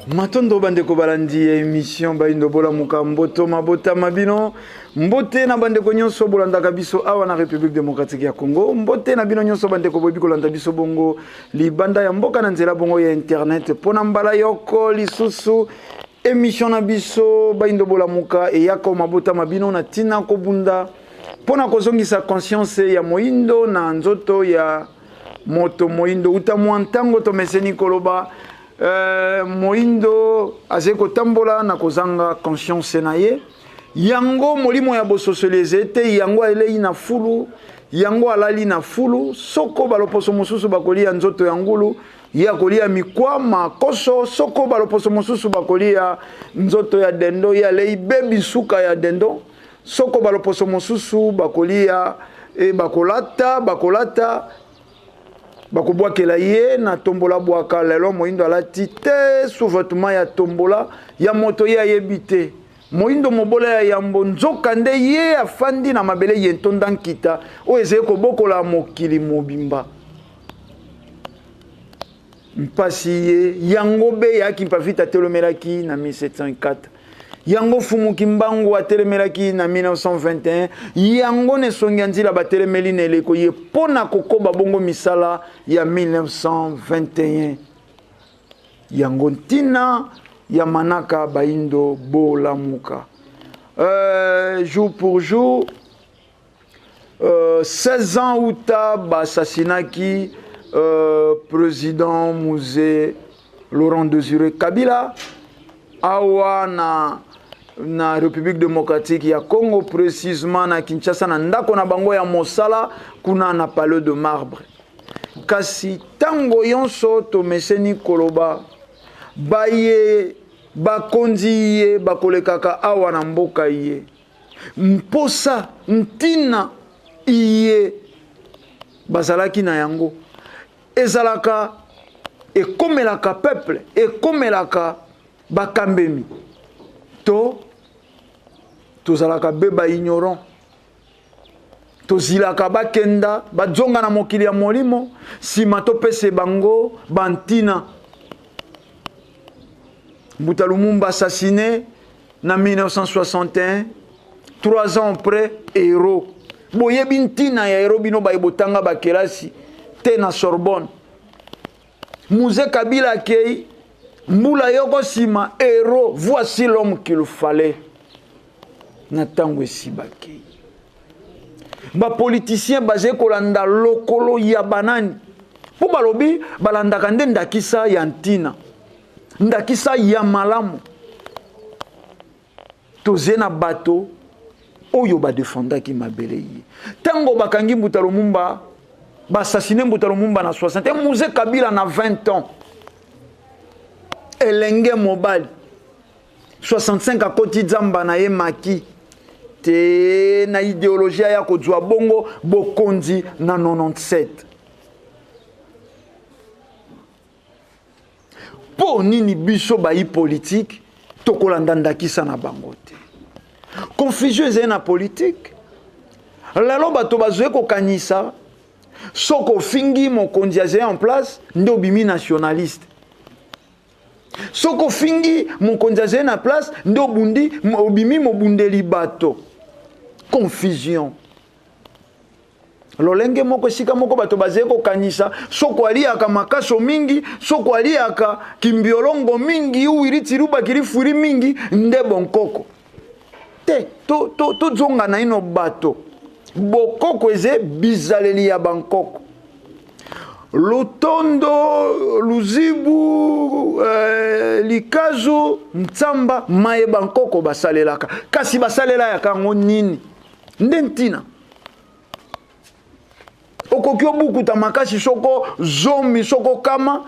Matondo bandeko balandi ya emission Bayindo Bolamuka, mboto mabotama bino, mbote na bandeko nyonso bolandaka biso awa na République démocratique ya Congo, mbote na bino nyonso bandeko boyebi kolanda biso bongo libanda ya mboka na nzela bongo ya internet. Mpona mbala yoko lisusu emission na biso Bayindo Bolamuka eyaka mabotama bino na ntina kobunda mpona kozongisa conscience ya moyindo na nzoto ya moto moyindo. Uta mwa ntango tomeseni koloba moyindo azali kotambola na kozanga conscience na ye, yango molimo ya bososoli ezali te, yango alei na fulu, yango alali na fulu. Soko baloposo mosusu bakolia nzoto ya ngulu, ye akolia mikwa makoso. Soko baloposo mosusu bakolia nzoto ya dendo, ye alei bebi suka ya dendo. Soko baloposo mosusu bakolia e bakolata bakolata bakobwakela ye na tombola bwaka. Lelo moyindo alati te sous-vêtement ya tombola ya moto ye ayebi te. Moyindo mobola ya yambo, nzoka nde ye afandi na mabele ye ntonda nkita oyo ezali kobokola mokili mobimba. Mpasi ye yango be ya Kimpa Vita atelemelaki na 1704, yango Fumu Kimbangu atelemelaki na 1921, yango na esongi ya nzila batelemeli na eleko ye mpo na kokoba bongo misala ya 1921. Yango ntina ya manaka Bayindo Bolamuka. Jour pour jour, 16 ans uta bassassinaki président Mzee Laurent Désiré Kabila awa na République démocratique ya Congo, précisément na Kinshasa, na ndako na bango ya mosala kuna na Palais de Marbre. Kasi ntango nyonso tomeseni koloba baye bakonzi ye bakolekaka awa na mboka ye, mposa ntina iye bazalaki na yango ezalaka ekomelaka peuple, ekomelaka bakambemi, to tozalaka be ba ignorant, tozilaka bakenda bazonga na mokili ya molimo, nsima topese bango bantina. Mbuta Lumumba assassiné na 1961, 3 ans après, héros. Boyebi ntina ya héros bino baye botanga bakelasi te na Sorbonne. Mzee Kabila akei mbula yoko nsima héros, voici l'homme qu'il fallait. Na ntango esi bakei, bapoliticien bazali kolanda lokolo ya banani? Mpo balobi balandaka nde ndakisa ya ntina, ndakisa ya malamu. Toze na bato oyo badefendaki mabele ye. Ntango bakangi Mbuta Lumumba, baassassine Mbuta Lumumba na 60, Mzee Kabila na 20 ans, elenge mobali, 65 akoti nzamba na ye maki te na idéologie ya kozwa bongo bokonzi na 97. Mpo nini biso bayi politike tokolanda ndakisa na bango te? Confusion ezali na politike lelo. Bato bazwi kokanisa soki ofingi mokonzi azali en place nde obimi nationaliste, soki ofingi mokonzi azali na place nde obundi obimi mobundeli bato. Confusion lolenge moko, esika moko bato bazali kokanisa soko aliaka makaso mingi, soko aliaka kimbiolongo mingi, uwiri tiruba kilifwiri mingi nde bonkoko te. Tozonga to, to naino bato. Bokoko eze bizaleli ya bankoko, lutondo, luzibu, likazu, ntsamba, maye bankoko basalelaka. Kasi basalela yaka yango nini? Nde ntina okoki obukuta makasi soko zomi soko kama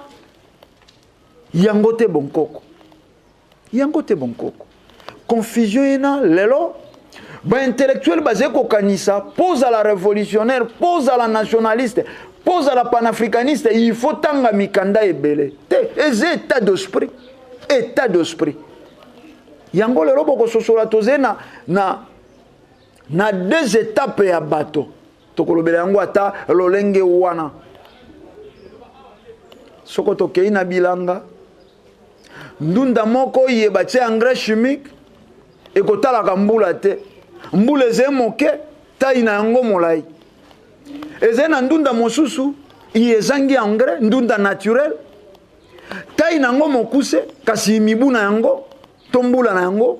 yango te bonkoko, yango te bonkoko. Confusion ena lelo baintellectuel bazali kokanisa mpo ozala révolutionnaire, mpo ozala nationaliste, mpo ozala panafricaniste, il faut tanga mikanda ebele te. Eza état d'esprit, état d'esprit yango lelo bokososola. Tozali na deux étapes ya bato. Tokolobela yango ata lolenge wana. Soko tokei na bilanga, ndunda moko ye batie engrais chimique, ekotalaka mbula te. Mbula ezali moke, tai na yango molai. Ezali na ndunda mosusu iye ezangi engrais, ndunda naturel, tai na yango mokuse, kasi mibu na yango to mbula na yango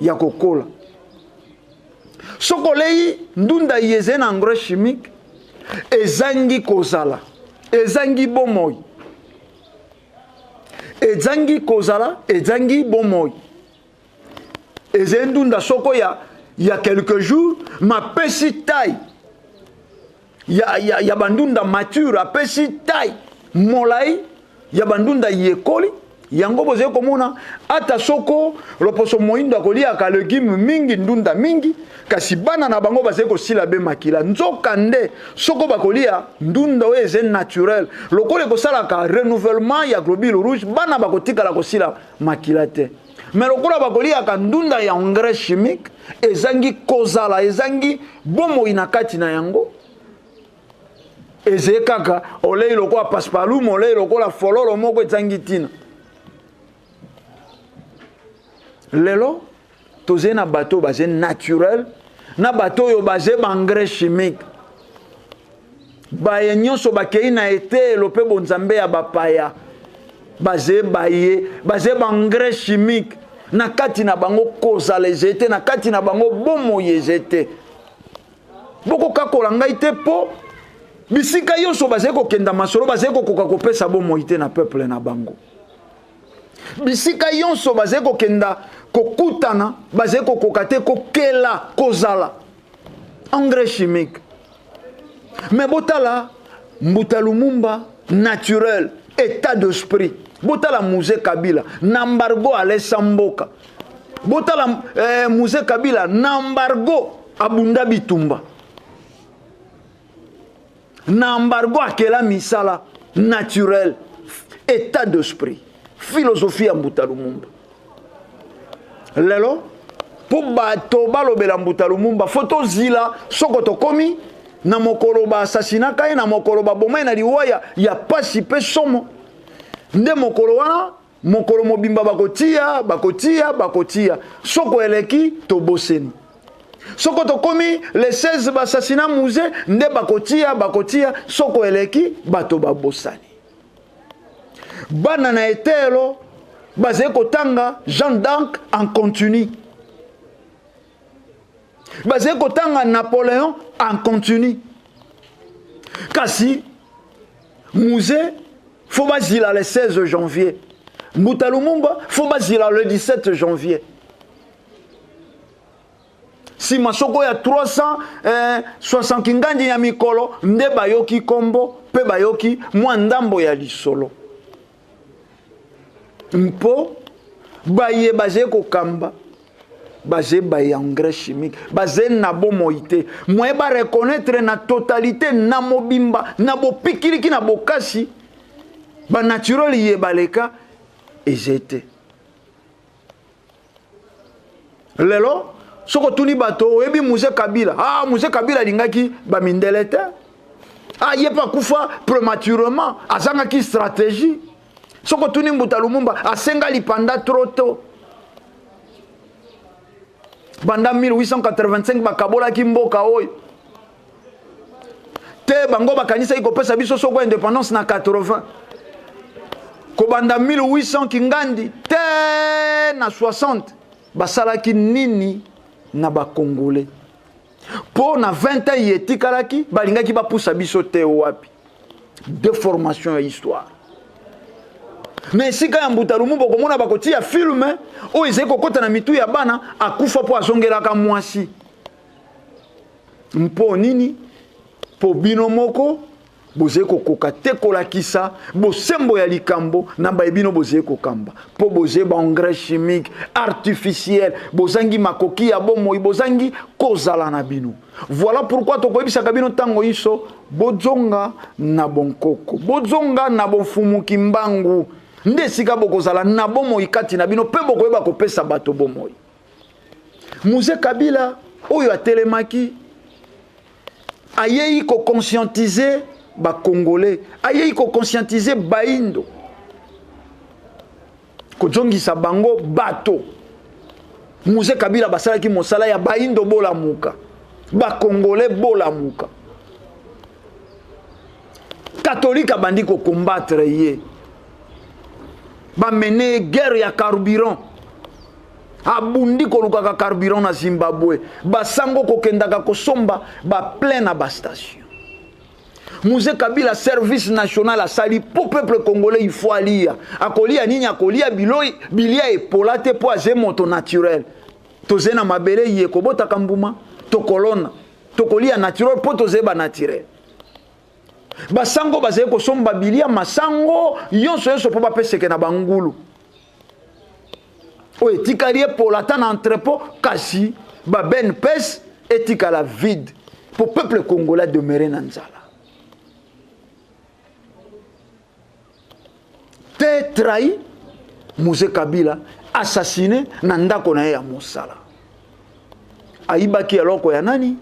ya kokola. Soki olei ndunda iye ezali na engrais chimique, ezangi kozala, ezangi bomoi, ezangi kozala, ezangi bomoi. Ezali ndunda soko ya quelques jours, mapesi taille ya bandunda mature, apesi taille molai ya bandunda yekoli yango. Bozali komona, ata soko loposo moyindo akoliaka légume mingi, ndunda mingi, kasi bana na bango bazali kosila be makila. Nzoka nde soko bakolia ndunda oyo eza naturel, lokola ekosalaka renouvellement ya globule rouge, bana bakotikala kosila makila te. Mais lokola bakoliaka ndunda ya engrais chimique, ezangi kozala, ezangi bomoi na kati na yango, ezali kaka olei lokola passe-partout, olei lokola fololo moko ezangi ntina. Lelo tozali na bato oyo bazali naturel na bato oyo bazali baengrais chimique. Baye nyonso bakei na eteyelo mpe bonzambe ya bapaya, bazali baye bazali baengrais chimique. Na kati na bango kozala ezali te, na kati na bango bomoi ezali te. Bokokakola ngai te, mpo bisika nyonso bazali kokenda masolo, bazali kokoka kopesa bomoi te na peuple na bango. Bisika nyonso bazali kokenda kokutana, bazali kokoka te kokela kozala, engrais chimique. Mais botala Mbuta Lumumba, naturel, état d'esprit. Botala Mzee Kabila na embargo, alesa mboka. Botala Mzee Kabila na embargo, abunda bitumba na embargo, akela misala, naturel, état d'esprit, philosophie ya Mbuta Lumumba. Lelo mpo bato balobela Mbuta Lumumba, fo tozila soko tokomi na mokolo baasasinaka ye, na mokolo baboma ye na liwa ya pasi mpe somo. Nde mokolo wana, mokolo mobimba bakotia, bakotia, bakotia. Soko eleki, toboseni. Soko tokomi le 16 basasina Mzee, nde bakotia, bakotia. Soko eleki, bato babosani. Bana na eteyelo bazali kotanga Jeanne d'Arc en continu, bazali kotanga Napoléon en continu, kasi Mzee fo bazila le 16 janvier, Mbuta Lumumba fo bazila le 17 janvier. Nsima soko ya 360 ngandi ya mikolo nde bayoki nkombo mpe bayoki mwa ndambo ya lisolo, mpo baye bazali kokamba baze baengrais chimique, baze na bomoi te. Moye bareconnaître na totalité, na mobimba, na bopikiliki, na bokasi banaturel ye baleka eze te. Lelo soki otuni bato: "Oyebi Mzee Kabila?" "Ah, Mzee Kabila alingaki bamindele te. Ah, ye mpe akufa prématurément, azangaki stratégie." Soki otuni Mbuta Lumumba: "Asenga lipanda trop tôt." Banda 1885 bakabolaki mboka oyo te. Bango bakanisaki kopesa biso soko indépendance na 80. Kobanda 1800 kingandi te na 60, basalaki nini na bakongolais? Mpo na 20 ans etikalaki, balingaki bapusa biso te wapi? Déformation ya histoire. Na esika ya Mbuta Lumumba, okomona bakotia film oyo ezali kokɔta na mitu ya bana: akufa mpo azongelaka mwasi. Mpo nini? Mpo bino moko Bozali kokoka te kolakisa bosembo ya likambo na baye bino bozali kokamba, mpo bozali ba engrais chimique artificiel, bozangi makoki ya bomoi, bozangi kozala na bino. Voilà pourquoi tokoyebisaka bino ntango inso, bozonga na bonkoko, bozonga na bofumu Kimbangu, nde esika bokozala na bomoi kati na bino mpe bokoyeba kopesa bato bomoi. Mzee Kabila oyo atelemaki ayei koconscientiser ba Congolais, ayei koconscientiser baindo, kozongisa bango bato. Mzee Kabila basalaki mosala ya baindo bolamuka, ba Congolais bolamuka. Catholique abandi kocombattre ye, bamene guerre ya carburant, abundi kolukaka carburant na Zimbabwe, basango kokendaka kosomba ba plein na ba station. Mzee Kabila service national asali po peuple congolais il faut alia. Akolia nini? Akolia biloi bilia epola te po aze moto naturel. Toze na mabele ye kobotaka mbuma, tokolona, tokolia naturel po toze ba naturel. Basango bazali kosomba bilia masango yonso yonso po bapeseke na bangulu. Oyo etikali epola ata na entrepôt, kasi ba BNPS etikala vide po peuple congolais demeure na nzala. Te trahi Mzee Kabila, assassiné na ndako na ye ya mosala. Ayibaki eloko ya nani?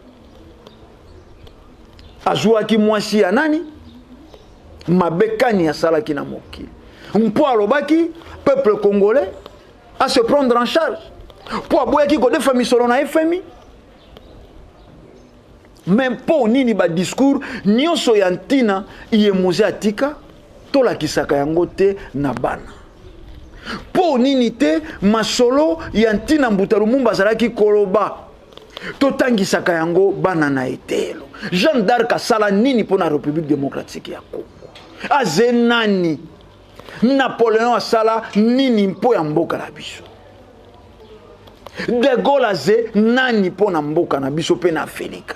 Azwaki mwasi ya nani? Mabe kani asalaki na mokili. Mpo alobaki peuple congolais à se prendre en charge. Mpo aboyaki kodefa misolo na FMI. Mais mpo nini ba discours nyonso ya ntina iye Mzee atika tolakisaka yango te na bana? Mpo nini te masolo ya ntina Mbuta Lumumba azalaki koloba totangisaka yango bana na etelo? Jeanne d'Arc asala nini mpo na République démocratique ya Congo? Aze nani? Napoléon asala nini mpo ya mboka na biso? De Gaulle aze nani mpo na mboka na biso mpe na Afrika?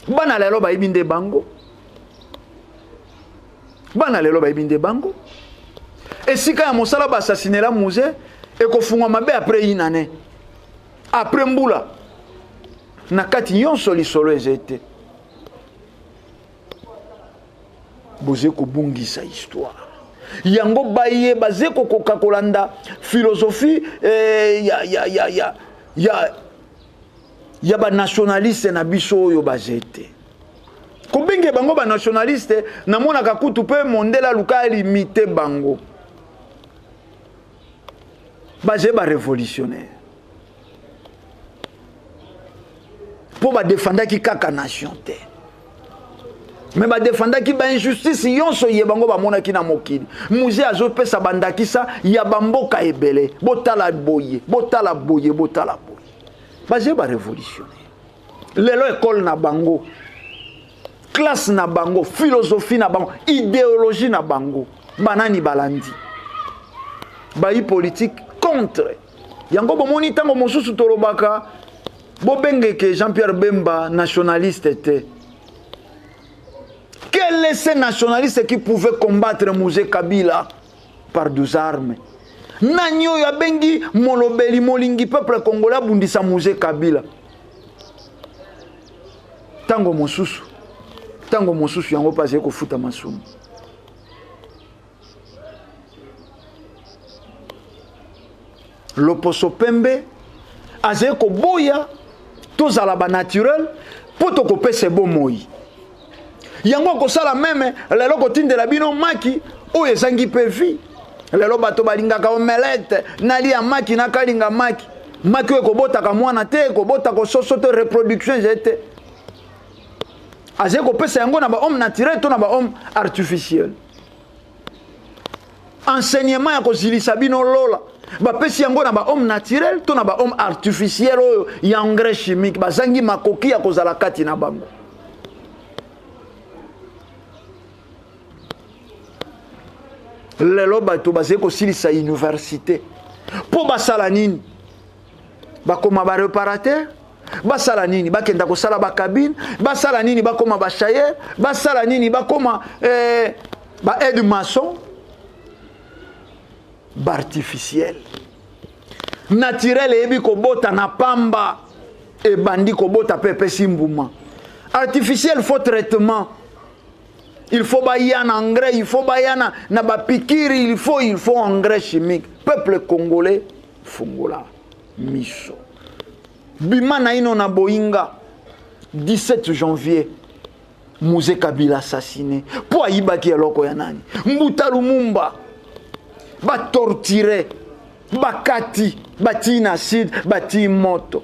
Bana lelo bayebi nde bango. Bana lelo bayebi nde bango. Esika ya mosala basasinela Mzee ekofungwa mabe après une année. Après mbula. Na kati nyonso lisolo eze te. Boze kobungisa histoire. Yango baye baze kokoka kolanda philosophie ya ba nationaliste na biso oyo baze te. Kobenge bango ba nationaliste, namonaka kutu pe mondela luka limite bango. Baze ba révolutionnaire. Po ba défendaki kaka nation te. Mais ba défendaki ba injustice yonso ye bango bamonaki na mokili. Mzee azopesa bandakisa ya bamboka ebele. Botala boye, botala boye, botala boye. Baze ba révolutionnaire. Lelo école na bango, classe na bango, philosophie na bango, idéologie na bango, banani balandi. Bayi politique contre. Yango bomoni tango mosusu tolobaka bobengeke Jean-Pierre Bemba nationaliste te. Quel est ce nationaliste qui pouvait combattre Mzee Kabila par des armes? Nani oyo abengi molobeli molingi peuple congolais abundisa Mzee Kabila? Tango mosusu, tango mosusu yango mpe azali kofuta masumu. Loposo pembe azali koboya tozala ba naturel mpo tokopesa bomoi. Yango akosala meme lelo kotindela bino maki oyo ezangi mpe vie. Lelo bato balingaka omelette, nalia maki, nakalinga maki. Maki oyo ekobotaka mwana te, ekobotaka soso te, reproduction ezali te. Azali kopesa yango na ba homme naturel to na ba homme artificiel. Enseignement ya kozilisa bino lola bapesi yango na ba homme naturel to na ba homme artificiel oyo ya engrais chimique, bazangi makoki ya kozala kati na bango. Lelo bato bazali kosilisa université mpo basala nini? Bakoma ba réparateur? Basala nini? Bakenda kosala bacabine? Basala nini? Bakoma bachayer? Basala nini? Bakoma eh, ba aide maçon? Baartificiel. Naturel eyebi kobota na pamba, ebandi kobota mpe epesi mbuma. Artificiel faut traitement. Il faut baya na engrais, il faut baya na, na bapikiri, il faut, il faut engrais chimique. Peuple congolais, fungola miso. Bima naino na boyinga. 17 janvier, Mzee Kabila assassiné. Po ayibaki eloko ya nani? Mbuta Lumumba batortire, bakati, batii na acide, batii moto.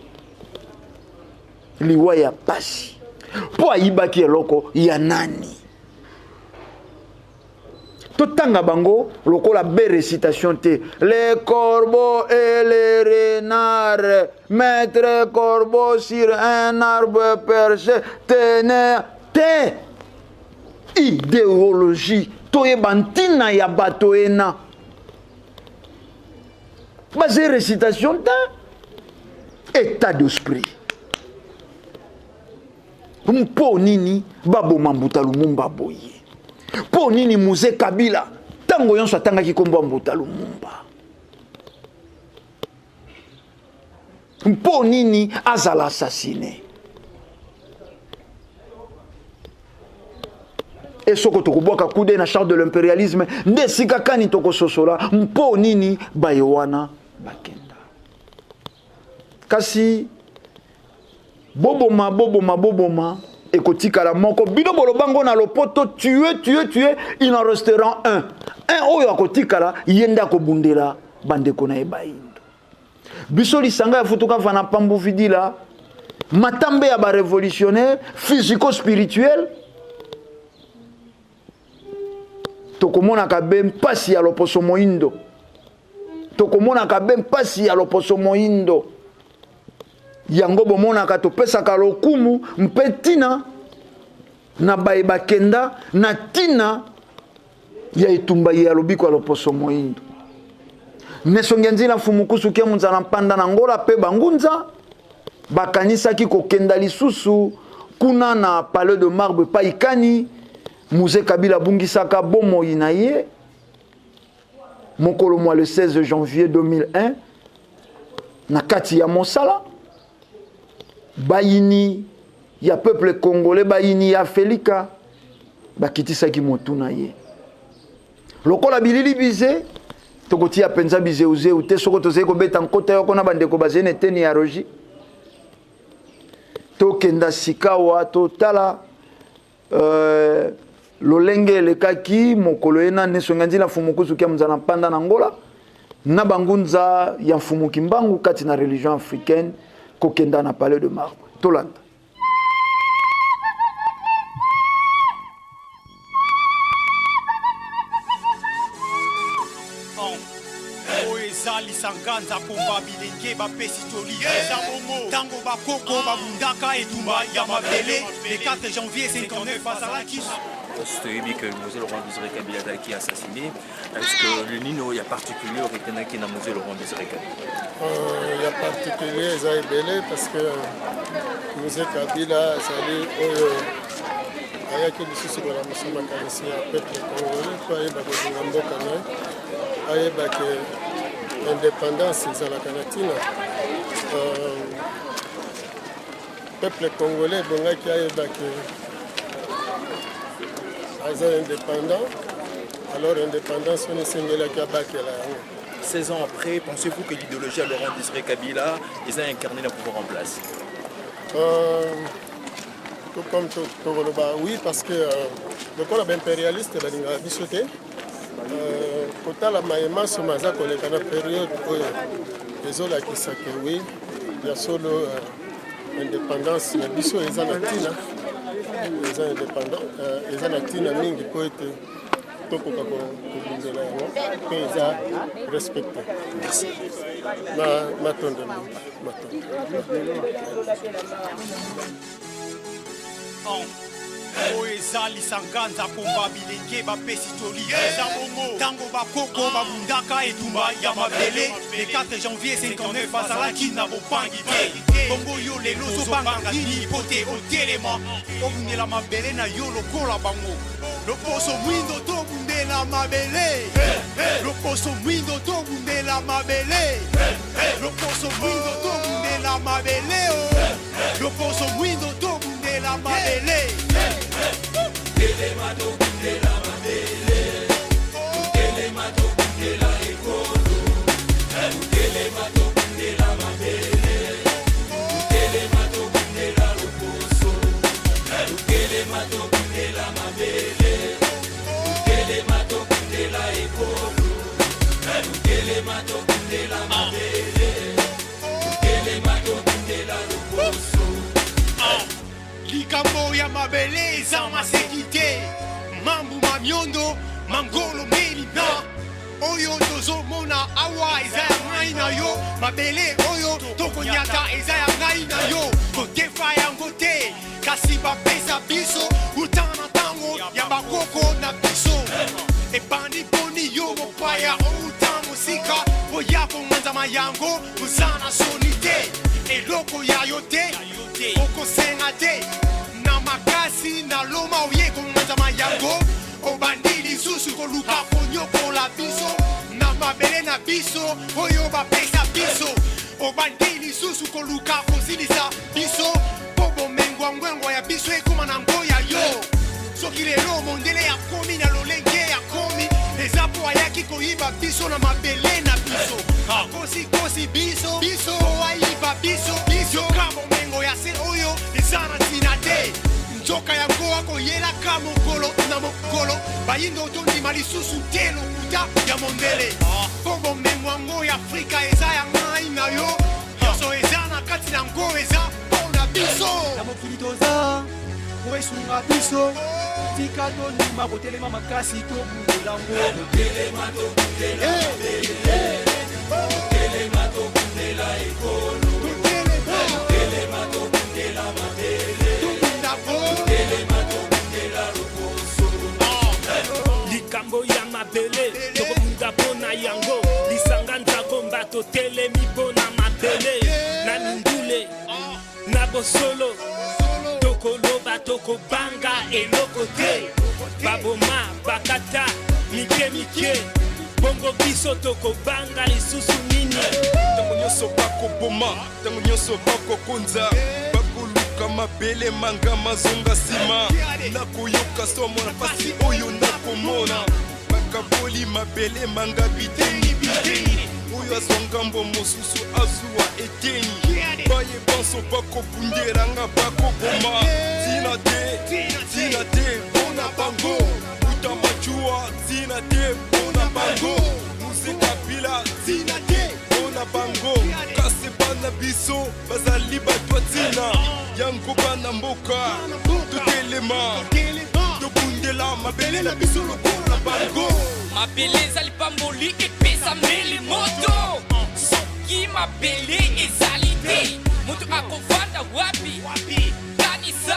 Liwa ya pasi. Po ayibaki eloko ya nani? Totanga bango lokola be récitation te. Les corbeaux et les renards, maître corbeau sur un arbre perché, tenez te. Idéologie, toyeba ntina ya bato ena. Baze récitation te. État d'esprit. Mpo nini baboma Mbuta Lumumba boye? Mpo nini Mzee Kabila ntango nyonso atangaki kombo ya Mbuta Lumumba? Mpo nini azala assassiné? E soko tokobwaka kude na charte de l'impérialisme nde esika kani tokososola mpo nini baye wana bakenda. Kasi boboma, boboma, boboma, ekotikala moko. Bino bolobango na lopoto, tue, tue, tue, il en restera un. Un oyo akotikala, ye nde akobundela bandeko na ye bayindo. Biso lisanga ya Futuka Vana Pambu Vidila, matambe ya ba révolutionnaire physico-spirituel, tokomonaka be mpasi ya loposo moyindo. Tokomonaka be mpasi ya loposo moyindo. Yango bomonaka topesaka lokumu mpe ntina na baye bakenda na ntina ya etumba ye ya lobiko ya loposo moyindo. Nesongi ya nzila mfumu kusu kia munzala mpanda na ngola mpe bangunza bakanisaki kokenda lisusu kuna na Palais de Marbre epai kani Mzee Kabila abungisaka bomoi na ye mokolo mwa le 16 janvier 2001 na kati ya mosala. Bayini ya peuple congolais, bayini ya Felika bakitisaki motu na ye lokola bilili bize. Tokotia mpenza bizeuzeu te soko tozali kobeta nkota yoko na bandeko bazali na eteni ya rogi. Tokenda sikawa totala lolenge elekaki mokolo ye na nesonga nzila mfumu kuzuki ya mzala mpanda na Ngola na bangunza ya mfumu Kimbangu kati na religion africaine kokenda na Palais de Marbre. Tolanda. Oyo eza lisanga nzakomba bilenge bapesi toli eza bongo ntango bakoko babundaka etumba ya mabele le 4 janvier 59 bazalaki. Toyebi que Mzee Laurent Désiré Kabila azalaki assassiné. Est-ce que le nino ya particulier oretenaki na Mzee Laurent Désiré Kabila? Ya particulier eza ebele, parce que Mzee Kabila azali oyo ayaki lisusu kolamusa makanisi ya peuple congolais mpo ayeba kolinga mboka na ye, ayeba ke indépendance ezalaka na ntina. Peuple congolais ebongaki ayeba ke aza indépendant, alors indépendance wana esengelaki abakela yango. 16 ans après, pensez-vous que l'idéologie à Laurent Désiré Kabila est incarnée dans le pouvoir en place? Tout comme tokoloba oui, parce que lokola baimpérialiste balingaka biso te, kotala mayema soma aza koleka na période oyo ezolakisa ke oui, ya solo, indépendance na biso eza na ntina, eza indépendant, eza na ntina mingi mpo ete tokoka kobundela yango mpe eza respecté. Na matondo mingi, matondo. Oyo eza lisanga nzakomba bilenge bapesi toli eza bongo ntango bakoko babundaka etumba ya mabele le 4 janvier 59 bazalaki na bobangi te bongo yo lelo ozobanga nini mpo te otelema obundela mabele na yo lokola bango loposo mwindo tobundela mabele loposo mwindo tobundela mabele loposo mwindo tobundela mabele oh. loposo mwindo tobundela mabele Telema tobundela mabele Telema tobundela ekolo Telema tobundela mabele Telema tobundela loposo Telema tobundela mabele Telema tobundela ekolo Telema tobundela mabele Telema tobundela loposo Likambo ya mabele eza maseki te mambu mamiondo mangolo melina oyo tozomona awa eza ya ngai na yo mabele oyo tokonyata eza ya ngai na yo kotefa yango te kasi bapesa biso uta na ntango ya bakoko na biso ebandi boni yo mopaya outa mosika oya konganzama yango oza na soni te eloko ya yo te okosenga te na makasi na loma oye konganzama yango obandi lisusu koluka konyokola biso na mabele na biso oyo bapesa biso obandi lisusu koluka kosilisa biso mpo bomengwangwengwa ya biso ekóma na ngo ya yo soki lelo mondele akomi na lolenge akomi eza mpo ayaki koyiba biso na mabele na biso akosikosi biso biso po ayiba biso biso ka bomengo ya se oyo eza na ntina te nzoka yango akoyelaka mokolo na mokolo bayindo tondima lisusu te lokuta ya mondele mpo bomengo yango ya afrika eza ya ngai na yo nyonso eza na kati na yango eza mpo na biso na mokili toza po esunga biso tika tondima kotelema makasi tobundela ngo Telema tobundela mabele Telema tobundela ekolo Telema tobundela mabele Telema tobundela loposo Likambo ya mabele tokobunda mpo na yango lisanga nzakomba totelemi mpo na mabele na mindule na bosolo tokoloba tokobanga eloko te baboma bakata mike mike bongo biso tokobanga lisusu nini Ntango nyonso bakoboma, ntango nyonso bakokonza, bakoluka mabele manga mazonga nsima. Nakoyoka somo na pasi oyo nakomona, bakaboli mabele manga biteni biteni, oyo azwa ngambo mosusu azwa eteni. Baye banso bakobundelanga bakoboma, ntina te, ntina te mpona bango. Uta majua, ntina te mpona bango. Mzee Kabila, ntina te mpona bango. Kasi bana biso bazali bato ya ntina, yango bana mboka totelema, tobundela mabele na biso lokola bango. Mabele eza lipamboli epesameli moto soki mabele ezali te moto akovanda wapi kanisa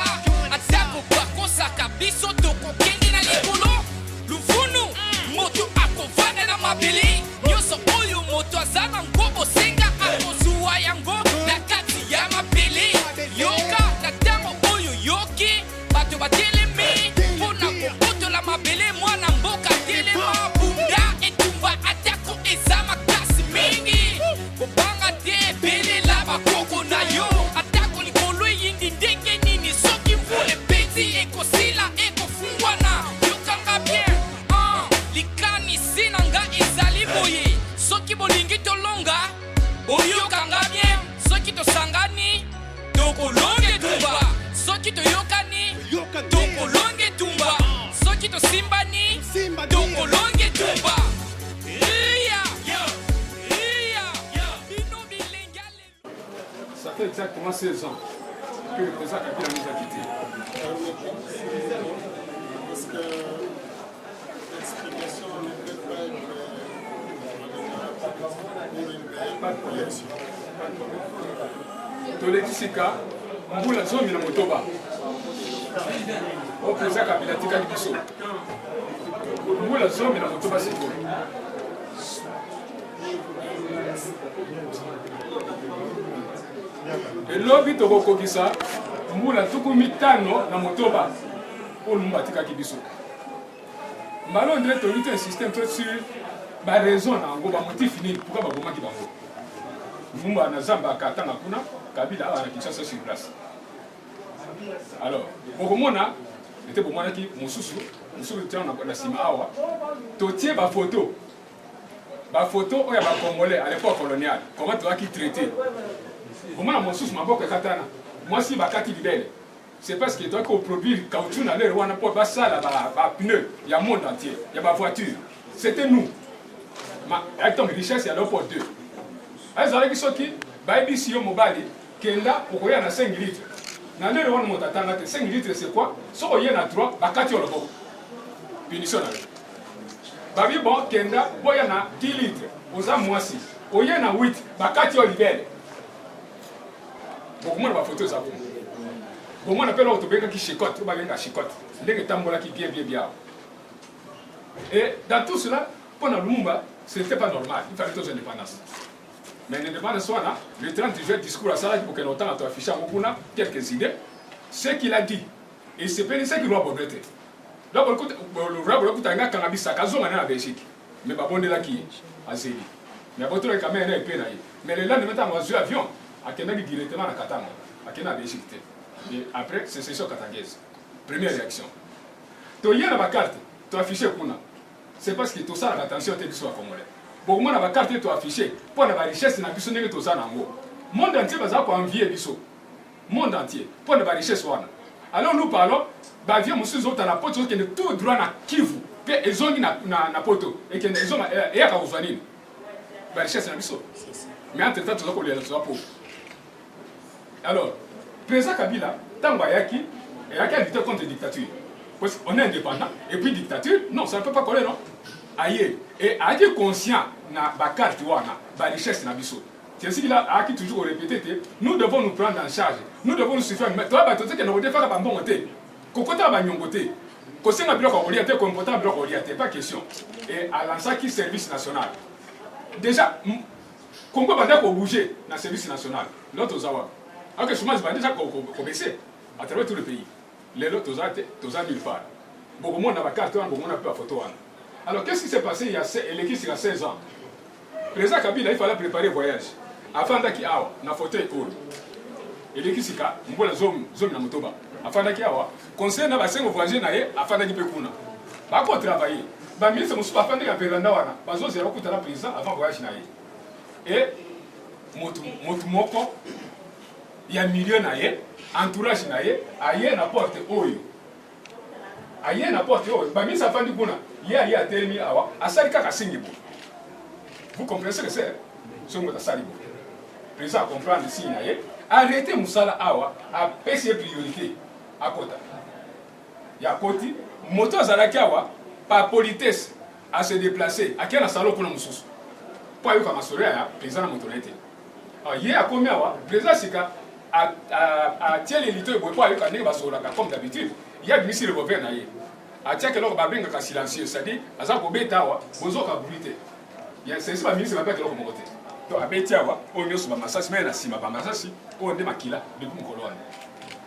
atako bakosaka biso tokokende na likolo luvunu moto akovanda na mabele nyonso oyo moto aza na ngo bosenga akozuwa yango na kati ya mabele yoka na ntango oyo yoki bato batelemi mpo na kobotola mabele mwana mboka telema bunda etumba atako eza makasi mingi kobanga te belela bakoko na yo atako likolo eyindi ndenge nini soki mvula ebeti ekosila ekofungwana yokanga bien ah, likanisi na nga ezali boye soki bolingi tolonga boyokanga bien soki tosangani tokolonga etumba soki toyokani tokolonga etumba soki tosimbani tokolonga etumba Iya! Iya! Bino bilenge ya lelo. Ça fait exactement 16 ans que le président Kabila nous a quittés. Parce que l'explication ne peut pas être pour une Pas de problème. Pas de problème. Toleki sika mbula 16. Oyo président Kabila atikali biso mbula 16 sikoyo. Elobi tokokokisa mbula 56 oyo Lumumba atikaki biso. Mbala oyo nde tolingi to insister mpe sur ba raison na yango, ba motif nini pourquoi babomaki bango. Lumumba na zamba akatanga kuna, Kabila awa na Kinshasa sur place. Alors bokomona ete bomonaki mosusu mosusu tiana na nsima awa totie bafoto bafoto oyo ya bacongolais à l'époque coloniale, comment tozalaki traité. Bomona mosusu maboko ekatana, mwasi bakati libele. C'est parce que toyaki koproduire caoutchouc na lere wana mpo basala bapneu ya monde entier ya bavoiture. C'était nous donc richesse ya Léopold 2 ezalaki soki bayebisi yo mobali kenda okoya na 5 litres na lere wana, moto atanga te. 5 litres, c'est quoi? Soki oye na 3, bakati yo loboko, punition na yo. Babi bon, kenda boya na 10 litres, oza mwasi, oye na 8, bakati yo libele. Bokomona bafoto eza kuna. Bomona mpe eloko tobengaki chicotte, oyo babenga chicotte, ndenge etambolaki bien bien bien. Et dans tout cela, mpo na Lumumba, c'était pas normal, il fallait tozwa indépendance. Mais l'indépendance wana, le 30 juin, discours asalaki, bokende kotanga, to affiche yango kuna, quelques idées ce qu'il a dit. Esepelisaki roi Baudouin te. Roi Baudouin kuta nga akanga bisaka, azonga na Belgique, mais babondelaki ye, azeli, mais abotolaki quand même na epe na ye. Mais le lendemain, ntango azwi avion, akendaki directement na Katanga, akende na Belgique te. Et après, sécession katangaise, première réaction. Toye na bacarte toaffiche kuna, c'est parce que tosalaka attention te biso bacongolais. Bokomona bacarte toaffiche mpo na barichesse na biso, ndenge toza nango, monde entier baza koenvie biso, monde entier, mpo na barichesse wana. Alors nous parlons, baavion mosusu ezota na Poto, ezokende tout droit na Kivu mpe ezongi na Poto, ekende ezonga, eyaka kozwa nini? Barichesse na biso. Mais entre temps toza kolela, toza pauvre. Alors président Kabila, ntango ayaki, ayaki à lutter contre dictature, parce qu'on est indépendant et puis dictature, non, ça ne peut pas coller, non. Aye et ayaki conscient na bacarte wana, barichesse na biso. C'est ce qu'il a ayaki toujours répété te: nous devons nous prendre en charge, nous devons nous suffire. Toya bato te kende kodefaka bambongo te, kokotaka banyongo te, kosenga biloko ya kolia te, koimportaka biloko ya kolia te, pas question. Et alansaki service national. Déjà Congo banda kobouger na service national. Lelo toza wapi? Alors que chômage banda déjà kobaisser à travers tout le pays, lelo toza te, toza nulle part. Bokomona bacarte wana, bokomona mpe bafoto wana. Alors qu'est-ce qui s'est passé? Il y a eleki sika 16 ans, président Kabila, il fallait préparer voyage. Afandaki awa na fauteuil oyo, eleki sika mbula 16. Afandaki awa, conseiller na basengo voyager na ye afandaki mpe kuna, bakotravaille. Baministre mosusu bafandaki na veranda wana, bazozela bakutana président avant voyage na ye. E motu moko ya milieu na ye, entourage na ye, aye na porte oyo, aye na porte oyo baministre afandi kuna. Ye aye, atelemi awa, asali kaka signe boye. Vous comprenez ce que c'est? Soki moto asali boye, président acomprendre signe na ye, arrête mosala awa, apesi ye priorité, akota. Ya koti, moto azalaki awa, par politesse ase déplace, akei na salon kuna mosusu mpo ayoka masolo ya président na moto na ye te. Ye akomi awa, président sika atieli lito boye mpo ayoka ndenge basololaka comme d'habitude. Ye abimisi revolver na ye, atiaki eloko babengaka silencieux, c'est-à-dire aza kobeta awa, bozoka bruit te. Sesi baministre babeta eloko moko te. To abeti awa, oyo nyonso bamasasi me na nsima, bamasasi oyo nde makila depuis mokolo wana.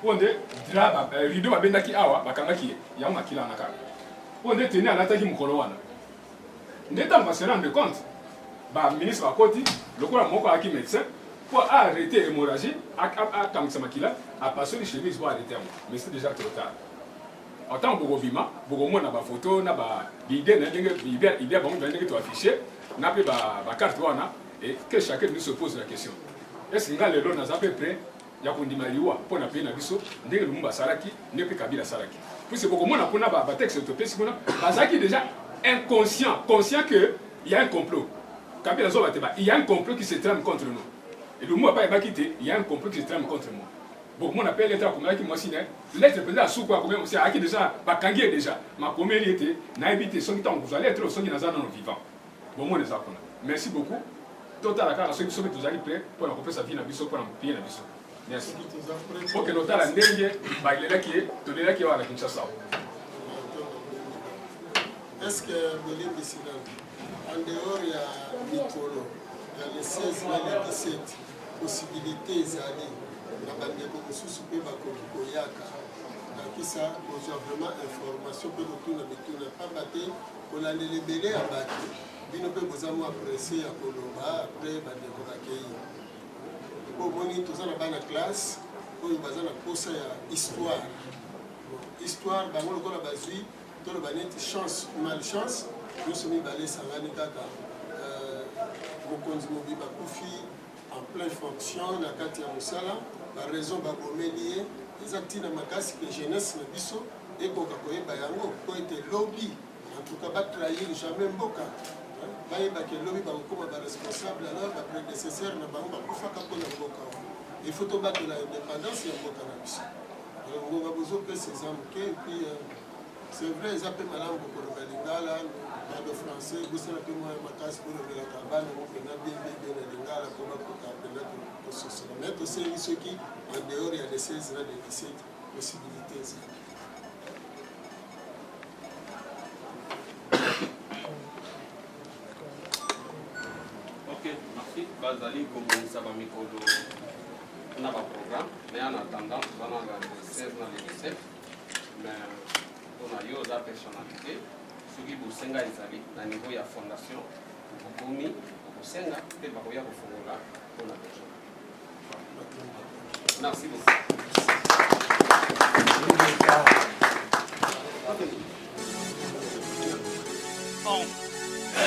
Oyo nde drap, rideau babendaki awa, bakangaki ye yango, makila wana kaka. Oyo nde tenue alataki mokolo wana. Nde ntango base rendre compte, baministre bakoti, lokola moko ayaki médecin mpo arrêter hémorragie, akangisa makila, apasoli chemise mpo arrêter yango, mais c'est déjà trop tard. Ntango bokobima, bokomona bafoto na baide na ndenge idée bango ndenge toaffiche na mpe bacarte wana. Et que chacun nous se pose la question: est ce nga lelo naza mpe prêt ya kondima liwa mpo na pays na biso, ndenge Lumumba asalaki, ndenge mpe Kabila asalaki? Puisque bokomona kuna batexte topesi kuna, bazalaki déjà inconscient, conscient que il y a un complot. Kabila azoba te, il y a un complot qui se trame contre nous. Et Lumumba pa yebaki te, il y a un complot qui se trame contre moi. Bokomona mpe lettre akomelaki mwasi ne, lettre mpenza ya suku akomeli mwasi, ayaki déjà, bakangi ye déjà, makomeli ete nayebi te soki ntango kozwa lettre, soki naza nano vivant. Bomona eza kuna. Merci beaucoup. Totala kaka soki biso mpe tozali prêt mpona kopesa vie na biso mpona pays na biso. Merci. Okende otala ndenge balelaki ye, tolelaki ye wana na Kinshasa. Est-ce que bolimbisi nanu en dehors ya mikolo ya le 16 na le 17 possibilité ezali na bandeko mosusu mpe bakoki koyaka bakisa kozwa vraiment information mpe kotuna mituna mpamba te kolandela ebele ya bato bino mpe boza mwa presse ya koloba apres bandeko bakei mpo omoni toza na bana classe oyo baza na mposa ya histoire histoire bango lokola bazwi toloba neti chance malchance nyonso mibale esangani kaka euh, mokonzi mobimba akufi en pleine fonction na kati ya mosala baraison babomeli ye eza ntina makasi ke jeunesse na biso ekoka koyeba yango mpo ete lobi en tout cas batrahir jamais mboka bayeba ke lobi bakokoma baresponsable alors baprédécesseur na bango bakufaka mpo na mboka wana il faut tobatela indépendance ya mboka na biso ngonga bozopesa eza moke epuis euh, c'est vrai eza mpe malamu kokoloba lingala bado français bosala mpe mwa makasi bolobelaka bana ngo mpenza bien bien bien na lingala mpo bakoka mpenza kososola mais tosengi soki en dehors ya le 16 na le 17 possibilité ezali Ok, merci. Bazali kobongisa ba mikolo na ba programme, mais en attendant, toza na le 16 na le 17. Mais mpona yo oza personnalité, soki bosenga ezali na niveau ya fondation, okomi okosenga mpe bakoya kofongola mpona besoin. Merci beaucoup.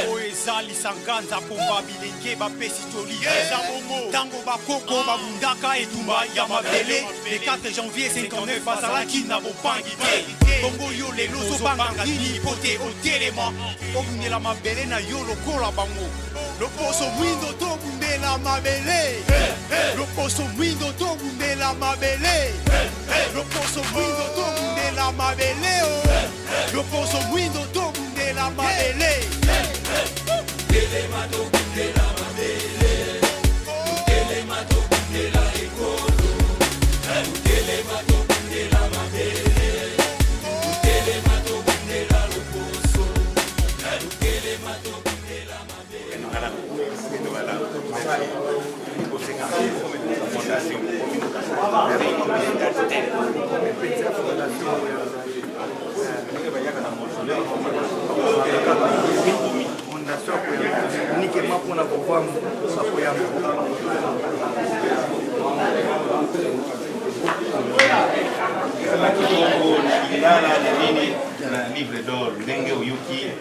Oyo eza lisanga nzakomba bilenge bapesi toli eza bongo ntango bakoko babundaka etumba ya mabele le 4 janvier 59 bazalaki na bobangi te bongo yo lelo ozobanga nini mpo te otelema obundela mabele na yo lokola bango loposo mwindo tobundela mabele loposo mwindo tobundela mabele loposo mwindo tobundela mabele oh. loposo mwindo tobundela mabele telema tobundela mabele telema tobundela ekolo telema tobundela mabele telema tobundela loposo telema tobundela Uniquement mpona kovanda bakoyamba. Ezalaki bongo na lingala na nini na livre d'or ndenge oyoki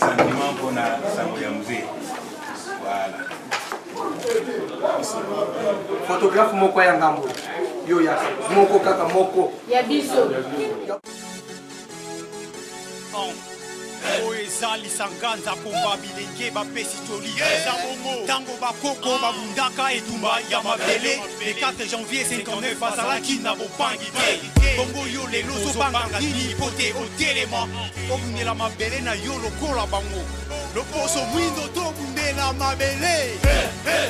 sentiment mpona sango ya mzee voilà. Photographe moko ya ngambo yo ya moko kaka moko ya biso. Oyo eza lisanga nzakomba bilenge bapesi toli eza bongo ntango bakoko babundaka etumba ya mabele le 4 janvier 59 bazalaki na bobangi te bongo yo lelo ozobanga nini mpo te otelema obundela mabele na yo lokola bango loposo mwindo tobundela mabele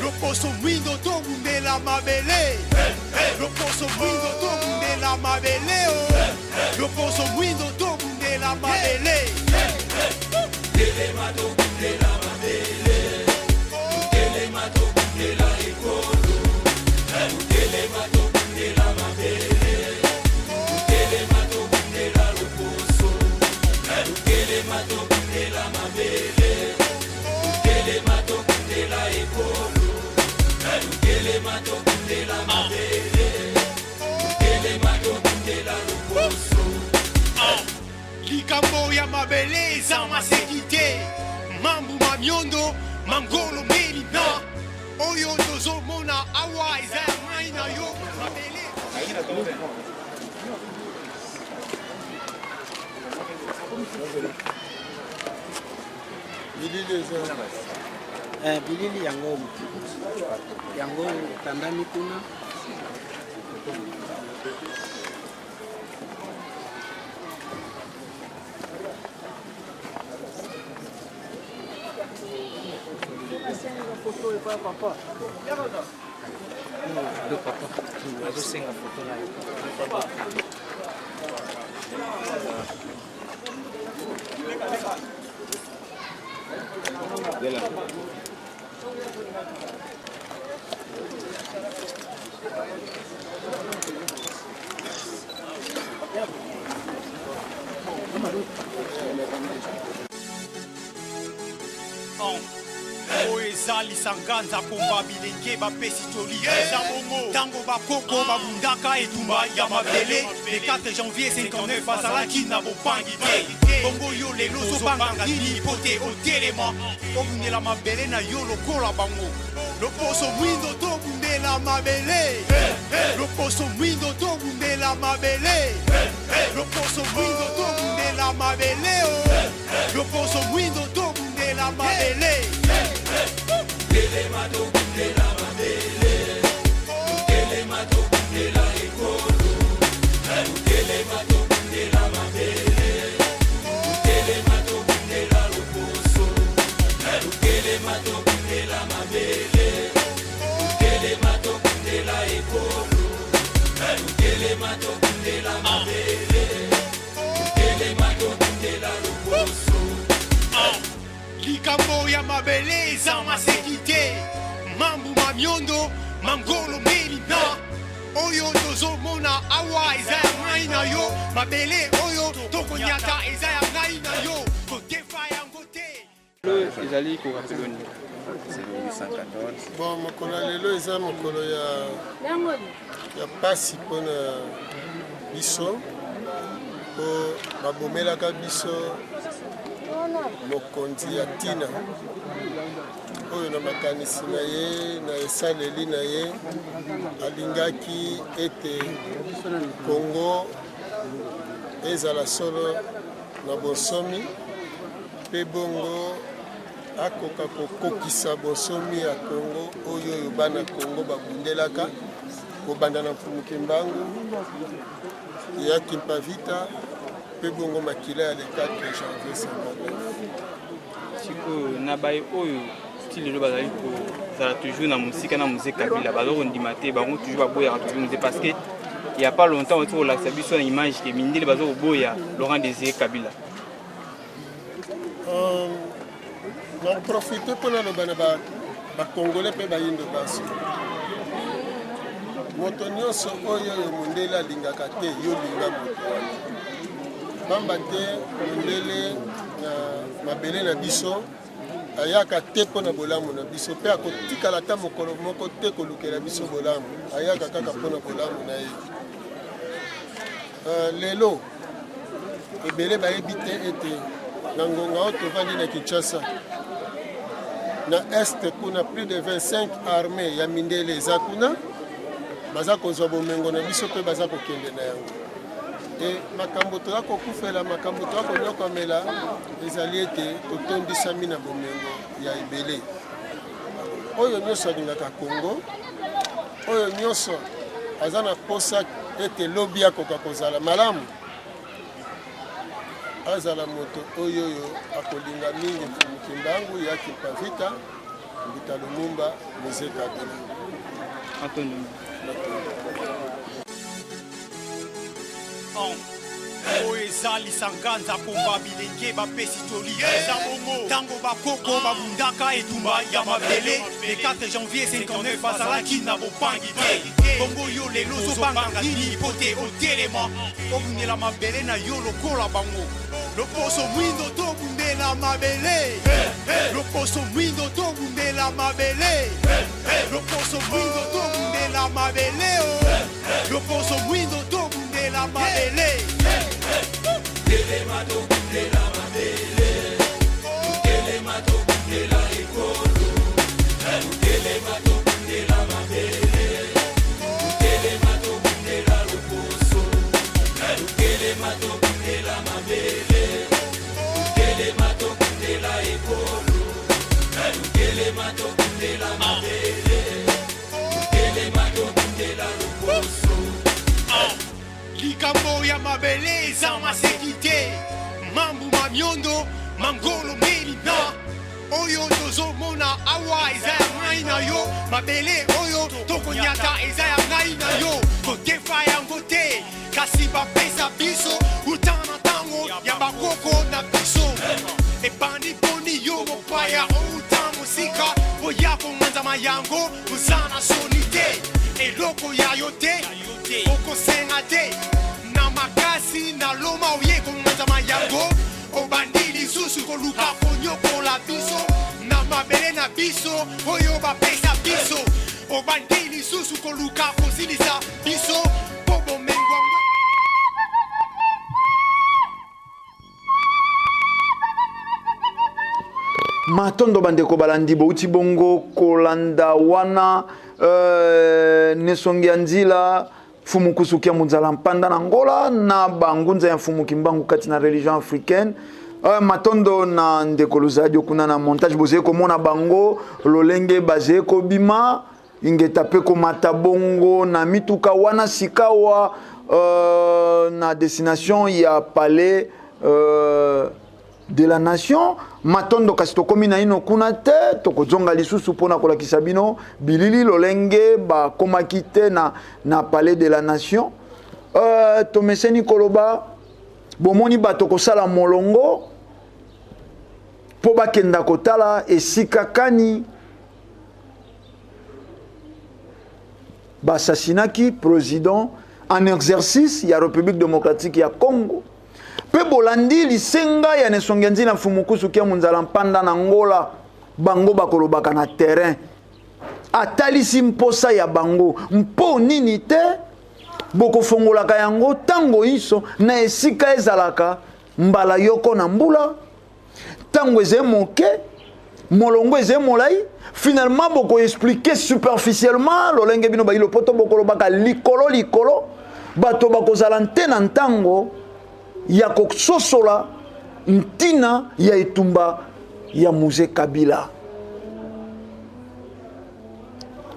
loposo mwindo tobundela mabele loposo mwindo tobundela mabele oh. loposo mwindo tobundela mabele telema tobundela mabele telema tobundela ekolo telema tobundela mabele telema tobundela loposo telema tobundela mabele telema tobundela ekolo telema tobundela mabele telema tobundela loposo Likambo ya mabele eza maseki te mambu ma miondo mangolo melina oyo tozomona awa eza ya ngai na yo mabele. Bilili eza eh, bilili yango yango etandami kuna. Do papa azosenga foto na yo. Oyo eza lisanga nzakomba bilenge bapesi toli eza bongo ntango bakoko babundaka etumba ya mabele le 4 janvier 59 bazalaki na bobangi te. Bongo yo lelo ozobanga nini mpo te otelema obundela mabele na yo lokola bango? Loposo mwindo tobundela mabele, loposo mwindo tobundela mabele, loposo mwindo tobundela mabele, oh. Loposo mwindo tobundela mabele. Telema tobundela mabele, telema tobundela ekolo, telema tobundela mabele, telema tobundela loposo, telema tobundela mabele, telema tobundela ekolo, telema tobundela mabele, telema tobundela loposo. Likambo ya mabele eza maseki te, mambu mamiondo mangolo melina oyo tozomona awa eza ya ngai na yo, mabele oyo tokonyata eza ya ngai na yo, totefa yango te. Lelo ezali korappeler nini? Bon, mokolo ya lelo eza mokolo ya ya pasi mpona biso, mpo babomelaka biso mokonzi ya ntina oyo na makanisi na ye na esaleli na ye alingaki ete Congo ezala solo na bonsomi, mpe bongo akoka kokokisa bonsomi ya Congo oyo oyo bana Congo babundelaka kobanda na Mfumu Kimbangu ya Kimpavita mpe bongo makila ya le 4 janvier 59. Sikoyo na baye oyo ti lelo bazali kozala toujours na mosika na Mzee Kabila, baza kondima te, bango toujours baboyaka toujours Mzee, parce que il y a pas longtemps oti kolakisa biso na image ke mindele baza koboya Laurent Désiré Kabila. Na profite mpo naloba na bacongolais mpe bayindo baso, moto nyonso oyo oyo mondele alingaka te, yo linga moto wana, pamba te mondele na mabele na biso ayaka te mpo na bolamu na biso, mpe akotikala ata mokolo moko te kolukela biso bolamu, ayaka kaka mpo na bolamu na ye. Lelo ebele bayebi te ete na ngonga oyo tovandi na Kinshasa, na est kuna plus de 25 armée ya mindele eza kuna, baza kozwa bomengo na biso mpe baza kokende na yango. E makambo toza kokufela, makambo toza konyokamela ezali ete totondisami na bomengo ya ebele. Oyo nyonso alingaka Congo, oyo nyonso aza na posa ete lobi akoka kozala malamu, azala moto oyo oyo akolinga mingi Mfumu Kimbangu ya Kimpavita Mbuta Lumumba Mzee Kabila. Oyo eza lisanga nzakomba bilenge bapesi toli eza bongo ntango bakoko babundaka etumba ya mabele le 4 janvier 59 bazalaki na bobangi te. Bongo yo lelo ozobanga nini mpo te otelema obundela mabele na yo lokola bango? Loposo mwindo tobundela mabele, loposo mwindo tobundela mabele, loposo mwindo tobundela mabele, oh. Loposo mwindo tobundela mabele. Telema tobundela mabele, telema tobundela ekolo, telema tobundela mabele, telema tobundela loposo, telema tobundela mabele, telema tobundela ekolo, telema tobundela mabele, telema tobundela loposo. Likambo ya mabele eza maseki te, mambu mamiondo mangolo melina Oyo tozomona awa eza ya ngai na yo, mabele oyo tokonyata eza ya ngai na yo. Todefa yango te, kasi bapesa biso uta na ntango ya bakoko na biso. Ebandi boni yo mopaya outa mosika oya konganzama yango, oza na soni te, eloko ya yo te, okosenga te na makasi na loma oye konganzama yango. Obandi lisusu koluka konyokola biso na mabele na biso oyo bapesa biso. Obandi lisusu koluka kosilisa biso mpo bomengo yango. Matondo bandeko balandi bouti bongo kolanda wana euh, nesongi ya nzila Mfumu Kusu Kia Munzala Mpanda na Angola na bangunza ya Mfumu Kimbangu kati na religion africaine. Uh, matondo na ndeko Luzadio kuna na montage bozali komona bango lolenge bazali kobima ingeta mpe komata bongo na mituka wana sikawa uh, na destination ya palais uh, de la nation matondo kasi tokomi naino kuna te tokozonga lisusu mpo na kolakisa bino bilili lolenge bakomaki te na, na palais de la nation uh, tomeseni koloba bomoni bato kosala molongo mpo bakenda kotala esika kani basasinaki président en exercice ya république démocratique ya congo Mpe bolandi lisenga ya Nesongia Nzila Mfumu Kusu Kiamu Nzala Mpanda na Ngola, bango bakolobaka na terrain. Atalisi mposa ya bango mpo nini te bokofongolaka yango ntango inso na esika ezalaka mbala yoko na mbula ntango ezali moke molongo ezali molai finalement bokoexplike superficiellement lolenge bino bayi lopoto bokolobaka likolo likolo bato bakozala nte na ntango ya kososola ntina ya etumba ya muze kabila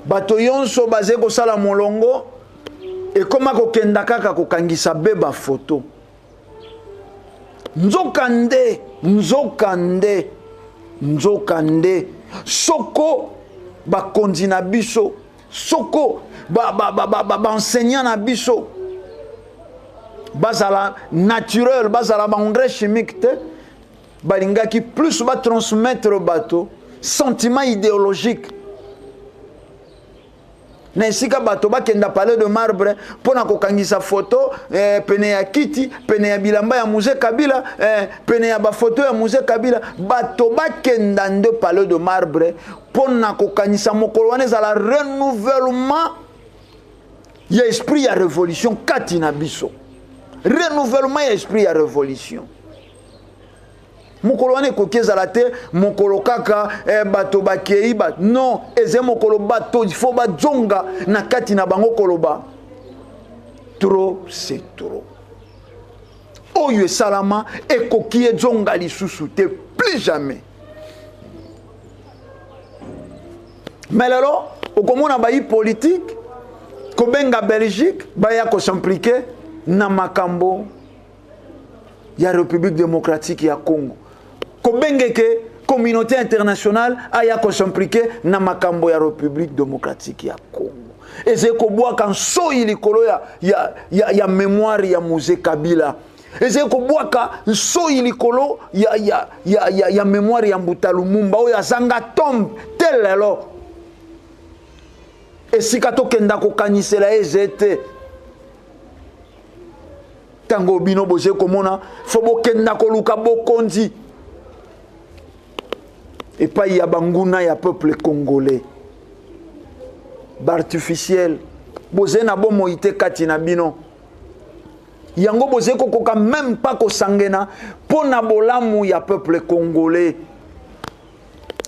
bato yonso bazali kosala molongo ekoma kokenda kaka kokangisa be bafoto Nzokande, nzokande, nzokande, soko bakonzi na biso, soko ba, ba, ba, ba, ba, ba enseignant na biso bazala naturel, bazala ba engrais chimique te, balingaki plus ba transmettre bato sentiment idéologique na esika bato bakenda palais de marbre mpo na kokangisa foto eh, pene ya kiti pene ya bilamba ya musée kabila eh, pene ya bafoto ya musée kabila bato bakenda nde palais de marbre mpo na kokanisa mokolo wana ezala renouvellement ya esprit ya révolution kati na biso renouvellement ya esprit ya révolution mokolo wana ekoki ezala te mokolo kaka eh, bato bakei ba non eza mokolo bato il faut bazonga na kati na bango koloba trop c'est trop oyo esalama ekoki ezonga lisusu te plus jamais mais lelo okomona bayi politike kobenga belgique baya kosimplike na makambo ya République démocratique ya Congo kobengeke communauté internationale aya kosimplike na makambo ya République démocratique ya Congo ezali kobwaka nsoi likolo ya, ya, ya, ya mémoire ya Mzee Kabila ezali kobwaka nsoi likolo ya, ya, ya, ya, ya mémoire ya Mbuta Lumumba oyo azanga tombe te lelo esika tokenda kokanisela ye eze te ntango bino bozali komona fo bokenda koluka bokonzi epai ya banguna ya peuple congolais baartificiel bozali na bomoi te kati na bino yango bozali kokoka meme pas kosangena mpo na bolamu ya peuple congolais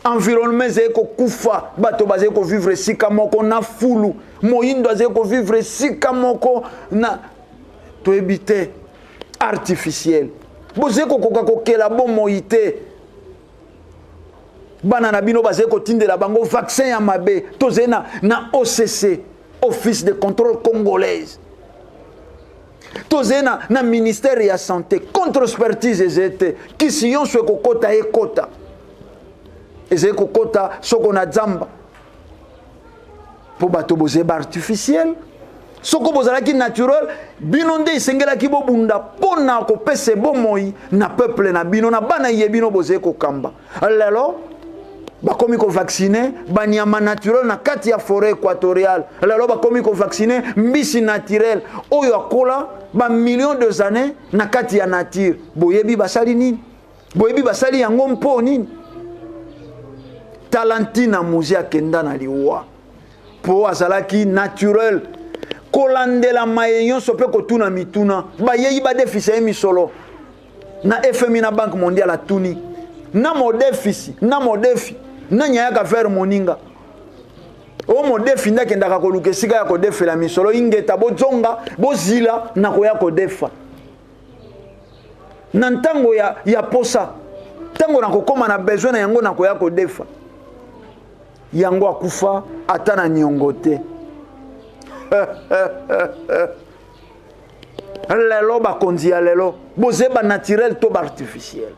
environnement ezali kokufa bato bazali kovivre esika moko na fulu moyindo azali kovivre esika moko na toyebi te artificiel bozali kokoka kokela bomoi te bana na bino bazali kotindela bango vaccin ya mabe tozali na, na occ office de contrôle congolaise tozali na, na ministère ya santé contre expertise ezali te kisi yonso ekokota ekota. Ezali kokota soko na zamba. Mpo bato bozali ba artificiel. Soko bozalaki naturel, bino nde esengelaki bobunda mpo na kopesa bomoi na peuple na bino, na bana ye bino bozali kokamba. Lelo bakomi kovaccine banyama naturel na kati ya forêt équatoriale. Lelo bakomi kovaccine mbisi naturel oyo akola ba millions des années na kati ya nature. Boyebi basali nini? Boyebi basali yango mpo nini? Tala ntina Mzee akenda na liwa mpo azalaki naturel, kolandela maye nyonso mpe kotuna mituna. Bayei badefisa ye misolo na FMI na Banque mondiale, atuni na modefisi na modefi nani ayaka vers moninga o modefi nde akendaka koluka esika ya kodefela misolo. Ingeta, bozonga bozila na koya kodefa na ntango ya posa, ntango nakokóma na besoin na yango nakoya kodefa yango. Akufa ata na niongo te. Lelo bakonzi ya lelo bozeba naturel to baartificiel.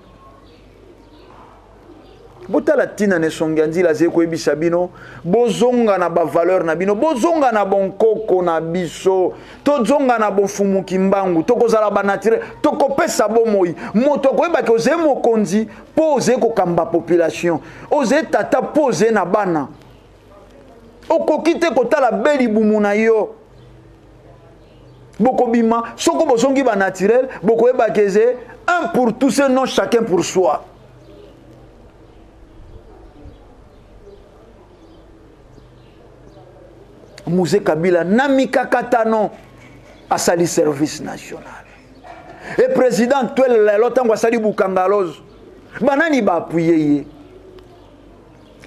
Botala ntina na esongi ya nzila azali koyebisa bino, bozonga na bavaleur na bino, bozonga na bonkoko na biso, tozonga na bofumu Kimbangu, tokozala banaturel, tokopesa bomoi. Moto akoyebaki ozali mokonzi mpo ozali kokamba population, ozali tata mpo ozali na bana. Okoki te kotala be libumu na yo. Bokobima soko bozongi banaturel, bokoyebaki eze un pour tous et non chacun pour soi. Mzee Kabila na mikakatano asali service national. E président actuel lelo ntango asali bukangalozo, banani baapuye ye?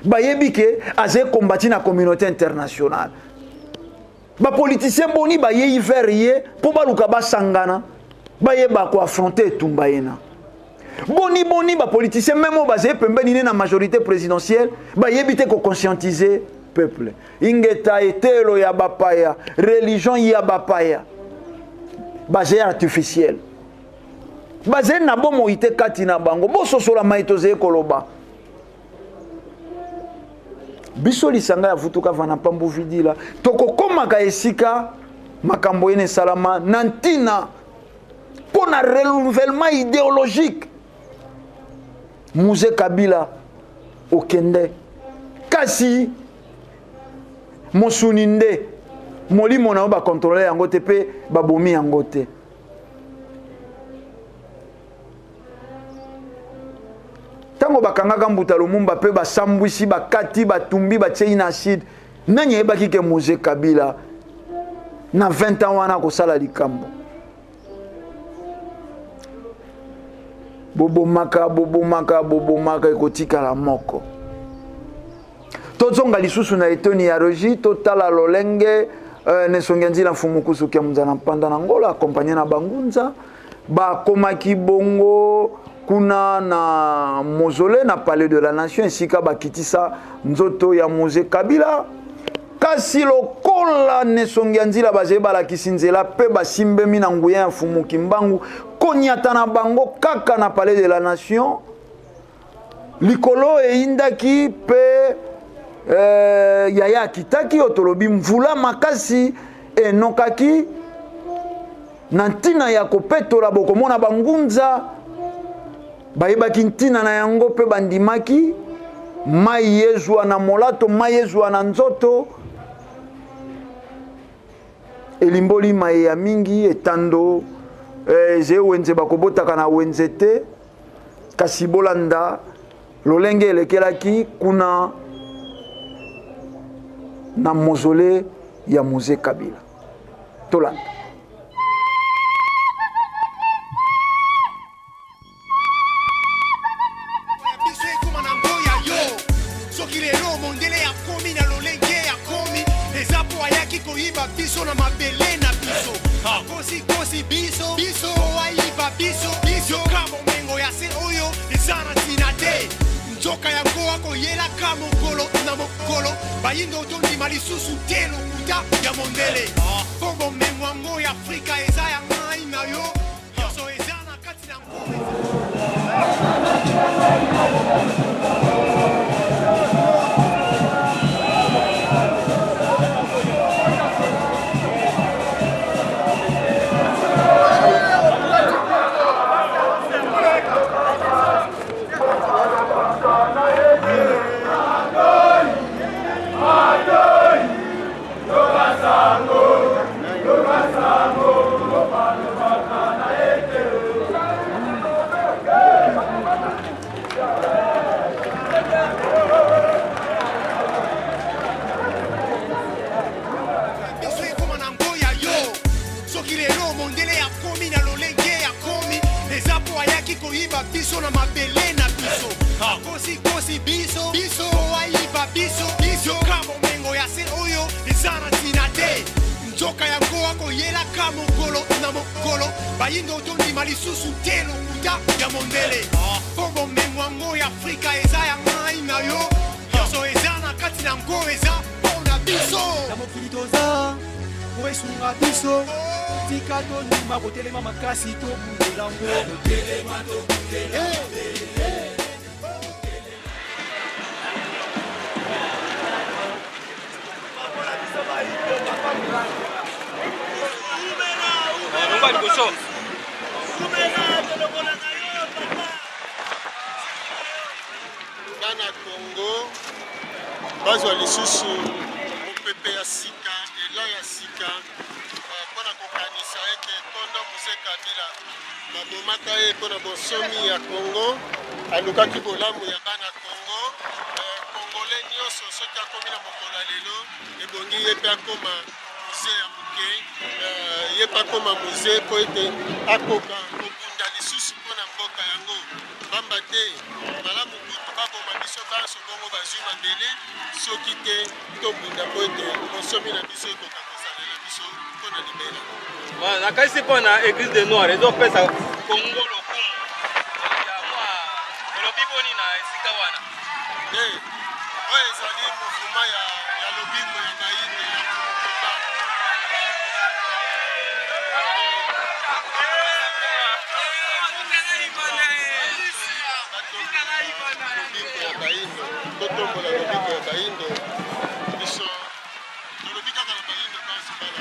Bayebi ke azali kombati na communauté internationale. Bapoliticien boni bayei vers ye mpo baluka basangana, bayeba koaffronte etumba ye na boni boni? Bapoliticien meme oyo bazali pembeni ne na majorité présidentielle bayebi te koconscientiser peuple. Ingeta, etelo ya bapaya, religion ya bapaya, bazali artificiel, bazali na bomoi te kati na bango. Bososola mai tozali koloba. Biso lisanga ya Vutuka Vana Pambu Vidila tokokomaka esika makambo yene esalama na ntina mpo na renouvellement idéologique. Mzee Kabila okende, kasi mosuni nde molimo na yo bakontrole yango te mpe babomi yango te. Ntango bakangaka Mbuta Lumumba mpe basambwisi, bakati, batumbi, batiei na acide, nani ayebaki ke Mzee Kabila na 20 ans wana akosala likambo? Bobomaka, bobomaka, bobomaka, ekotikala moko. Tozonga lisusu na etoni ya regie, totala lolenge nesongi ya nzila mfumu kusuki ya munzala mpanda na Ngola accompagné na bangunza bakomaki bongo kuna na mausolée na palais de la nation, esika bakitisa nzoto ya Mzee Kabila. Kasi lokola nesongi ya nzila bazali balakisi nzela mpe basimbemi na nguya ya mfumu Kimbangu, konyata na bango kaka na palais de la nation, likolo eyindaki mpe yaya akitaki, oyo tolobi mvula makasi enokaki na ntina ya kopetola. Bokomona bangunza bayebaki ntina na yango mpe bandimaki mai ezwa na molato, mai ezwa na nzoto. Elimboli mai ya mingi etando eze wenze bakobotaka na wenze te. Kasi bolanda lolenge elekelaki kuna na mausolée ya Mzee Kabila. Tolanda. Biso ekoma na ngo ya yo. Soki lelo mondele akomi na lolenge akomi, eza po ayaki koyiba biso na mabele na biso. Akosikosi biso biso po ayiba biso biso. Yoka bomengo ya se oyo eza na ntina te, nzoka yango akoyelaka mokolo na mokolo. Bayindo tondima lisusu te lokuta ya mondele, po bomengo yango ya Afrika eza ya ngai na yo, nyonso eza na kati na ngo. koyiba biso na mabele na biso. Akosikosi biso biso po ayiba biso biso. Yoka bomengo ya se oyo eza na ntina te. Nzoka yango akoyelaka mokolo na mokolo. Bayindo tondima lisusu te lokuta ya mondele. Po bomengo yango ya Afrika eza ya ngai na yo. Nyonso eza na kati na yango eza mpo na biso. Na mokili toza po esunga biso, tika tondima kotelema makasi tobundela ngo. Bana Congo bazwa lisusu mopepe ya sika, elan ya sika mpo na kokanisa ete nkondo Mzee Kabila babomaka ye mpo na bonsomi ya Congo, alukaki bolamu ya bana Congo. Congolais nyonso soki akomi na mokolo ya lelo, ebongi ye mpe akoma mzee ya moke, ye mpe akoma mzee mpo ete akoka kobunda lisusu mpo na mboka yango. Pamba te, malamu kutu baboma biso banso bongo bazwi mabele, soki te tobunda mpo ete bonsomi na biso ekoka kosalela biso mpo na libela. Nakanisi mpo na Eglise de Noir ezopesa Congo lokumu ya mwa olobi boni na esika wana? Te, oyo ezali mouvement ya lobiko ya bayindo ya Mfumu. Lobiko ya bayindo, totombola lobiko ya bayindo, biso tolobi kaka na bayindo banso bana.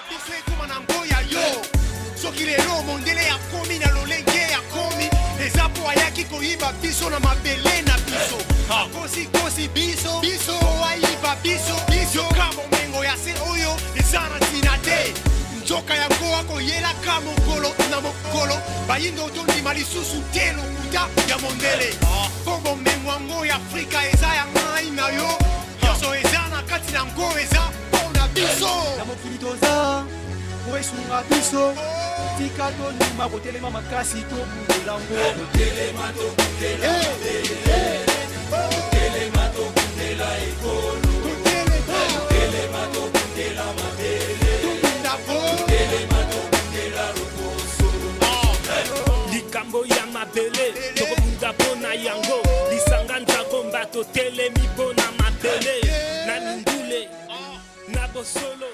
Biso ekoma na ngo ya yo. Soki lelo mondele akomi na lolenge akomi, eza po ayaki koyiba biso na mabele na biso. Akosi-kosi biso biso po ayiba biso biso. Yoka bomengo ya se oyo eza na ntina te. Nzoka yango akoyelaka mokolo na mokolo. Bayindo tondima lisusu te lokuta ya mondele. Po bomengo yango ya Afrika eza ya ngai na yo. Nyonso eza na kati na yango eza mpo na biso. Na mokili toza po esunga biso, tika tondima kotelema makasi tobundela ngo. Totelema tobundela mabele, totelema tobundela ekolo, totelema tobundela mabele, totelema tobundela lokoso. Likambo ya mabele tokobunda mpo na yango, lisanga nzakomba totelemi mpo na mabele na mindule na bosolo.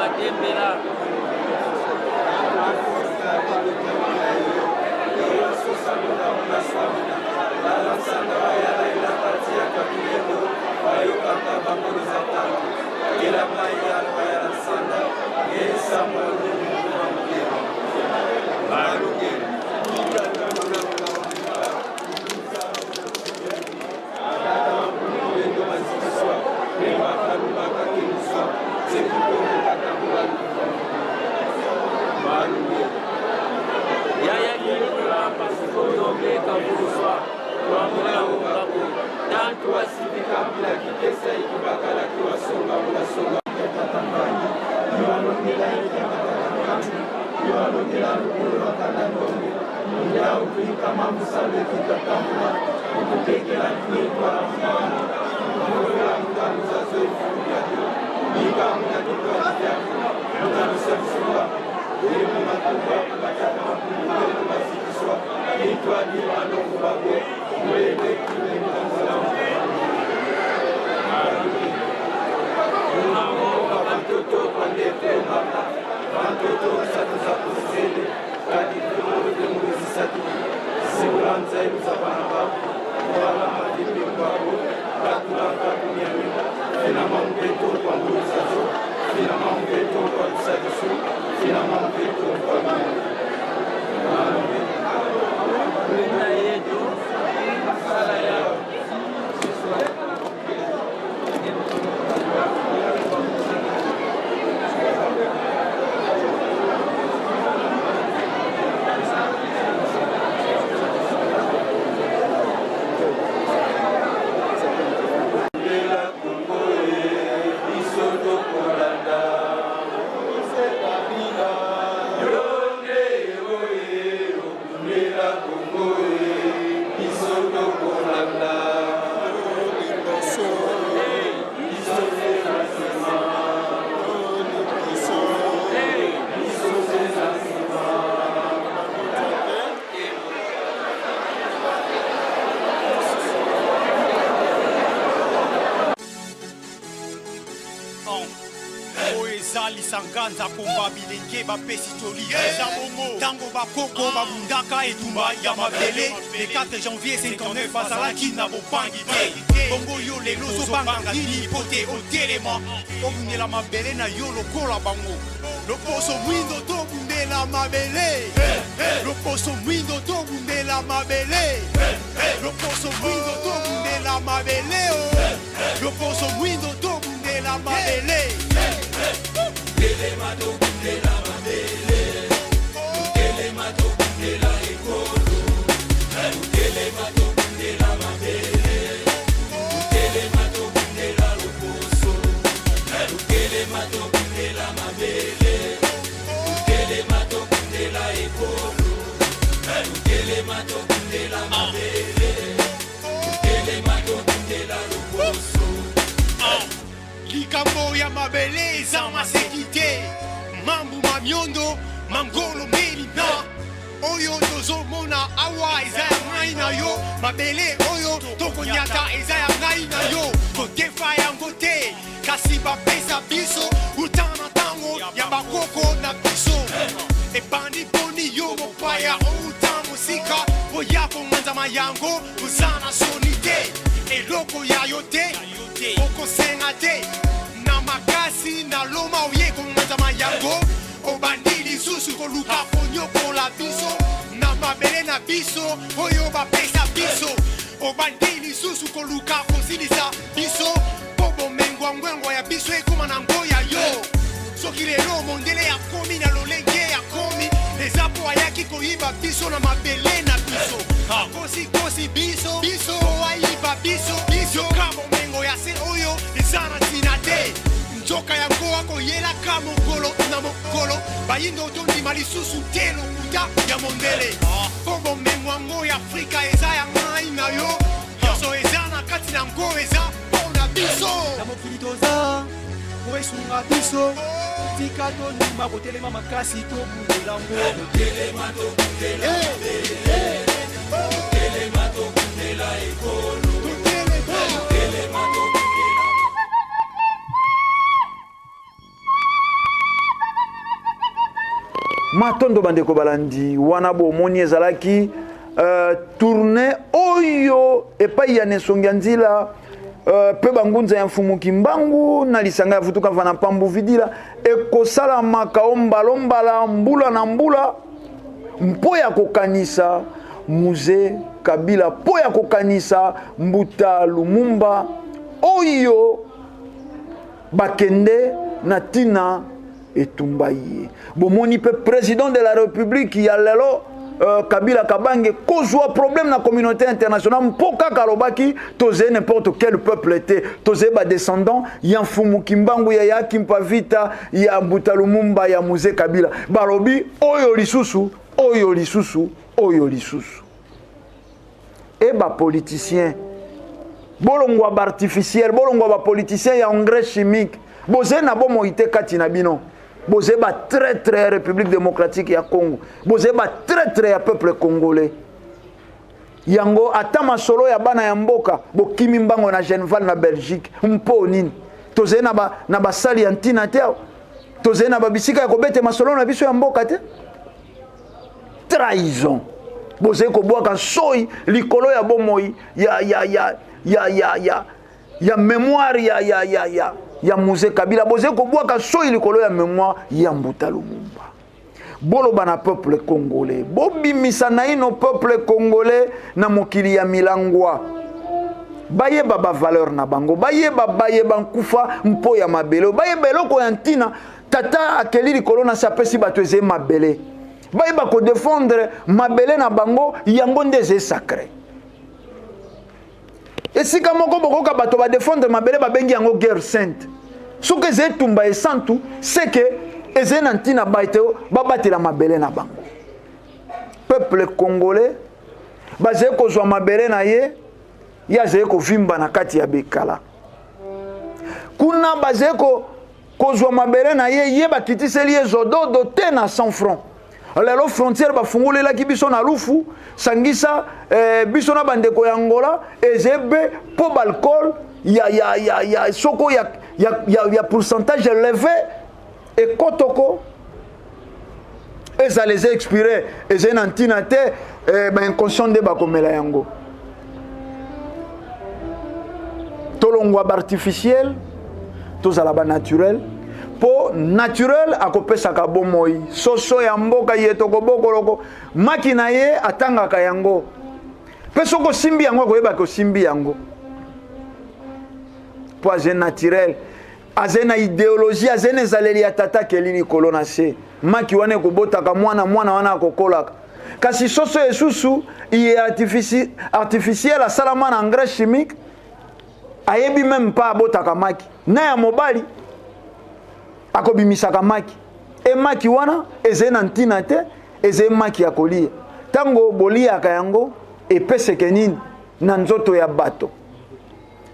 Matembela. Yaya Kilula Pasikodombe Kavuluswa Twamula Ungako Tantu Asidi Kabila Kitesa Ikibakala Kiwasonga Mulasonga Oyo eza lisanga nzakomba bilenge bapesi toli eza bongo ntango bakoko babundaka etumba ya mabele le 4 janvier 59 bazalaki na bobangi te bongo yo lelo ozobanga nini po te otelema obundela mabele na yo lokola bango loposo mwindo tobundela mabele loposo mwindo tobundela mabele loposo mwindo tobundela mabele o loposo mwindo tobundela mabele. Telema tobundela mabele, telema tobundela ekolo, telema tobundela mabele, telema tobundela loposo, telema tobundela mabele, telema tobundela ekolo, telema tobundela mabele, telema tobundela loposo. Likambo ya mabele eza maseki te, mambu mamiondo mangolo melina oyo tozomona awa eza ya ngai na yo, mabele oyo tokonyata eza ya ngai na yo, kotefa yango te kasi bapesa biso uta na ntango ya bakoko na biso. Ebandi boni yo mopaya outa mosika oya konganzama yango, oza na soni te, eloko ya yo te okosenga te na makasi na loma oye konganzama yango, obandi lisusu koluka konyokola biso na mabele na biso oyo bapesa biso, obandi lisusu koluka kosilisa biso mpo bomengwangwengwa ya biso ekóma na ngo ya yo. Soki lelo mondele akomi na lolenge akomi eza mpo ayaki koyiba biso na mabele na biso, akosikosi biso biso po ayiba biso biso ka bomengo ya se oyo eza na ntina te, nzoka yango akoyelaka mokolo na mokolo bayindo tondima lisusu te lokuta ya mondele mpo bomengo yango ya Afrika eza ya ngai na yo, nyonso eza na kati na yango eza mpo na biso. Na mokili toza po esunga biso, tika tondima kotelema makasi tobundela ngo. Telema tobundela mabele, telema tobundela ekolo, telema tobundela. Matondo bandeko balandi wana bomoni ezalaki uh, tourne oyo epai ya Nesongi ya Nzila mpe uh, bangunza ya Mfumu Kimbangu na lisanga ya Vutuka Vana Pambu Vidila ekosalamaka o mbalombala mbula na mbula mpo ya kokanisa Muze Kabila, mpo ya kokanisa Mbuta Lumumba oyo bakende na ntina etumba ye. Bomoni mpe président de la République ya lelo Kabila Kabange kozwa problème na communauté internationale mpo kaka alobaki tozali n'importe quel peuple te, tozali ba descendant ya Mfumu Kimbangu, ya ya Kimpa Vita, ya Mbuta Lumumba, ya Muze Kabila. Balobi oyo lisusu, oyo lisusu, oyo lisusu. E ba politiciens bolongwa ba artificiel, bolongwa ba politiciens ya engrais chimique, bozali na bomoi te kati na bino. Bozali ba traître ya République démocratique ya Congo, bozali ba traître ya peuple congolais. Yango ata masolo ya bana ya mboka bokimi mbango na Genval na Belgique mpo nini? Tozali na basali ya ntina te awa, tozali na babisika ya kobete masolo na biso ya mboka te. Trahison, bozali kobwaka nsoi likolo ya bomoi ya, ya, ya, ya, ya, ya, ya mémoire ya, ya, ya, ya, ya Muze Kabila, bozali kobwaka nsoi likolo ya mémoire ya Mbuta Lumumba. Boloba na peuple congolais, bobimisa naino peuple congolais na mokili ya milangwa, bayeba ba valeur na bango, bayeba bayeba nkufa mpo ya mabele, bayeba eloko ya ntina tata akeli likolo na se apesi bato eze mabele, bayeba kodefendre mabele na bango, yango nde eze sacré. Esika moko bokoka bato badefendre mabele babengi yango guerre sainte. Soki eza etumba esantu, seke eza na ntina bato babatela mabele na bango. Peuple congolais bazali kozwa mabele na ye, ye azali kovimba na kati ya bekala. Kuna bazali kozwa mabele na ye, ye bakitiseli ye zododo te na 100 francs. Lelo frontière bafungolelaki biso na Lufu, sangisa biso na bandeko ya Angola, ezebe po balcool ya, ya, ya, ya, soko ya, ya, ya, ya pourcentage élevé ekotoko ezala eza expiré, ezali na ntina te, ba inconscient nde bakomela yango. Tolongwa ba artificiel, tozala ba naturel, po naturel akopesaka bomoi. Soso ya mboka ye tokobokoloko maki na ye atangaka yango, pe soko osimbi yango akoyebaka osimbi yango, po aze naturel, aze na idéologie, aze na ezaleli ya tata akeli likolo na se. Maki wana ekobotaka mwana, mwana wana akokolaka. Kasi soso esusu iye artificiel asalama na engrais chimique, ayebi même pas abotaka maki na ya mobali akobimisaka maki. E maki wana ezali na ntina te, ezali maki ya kolia. Tango boliaka yango epeseke nini na nzoto ya bato?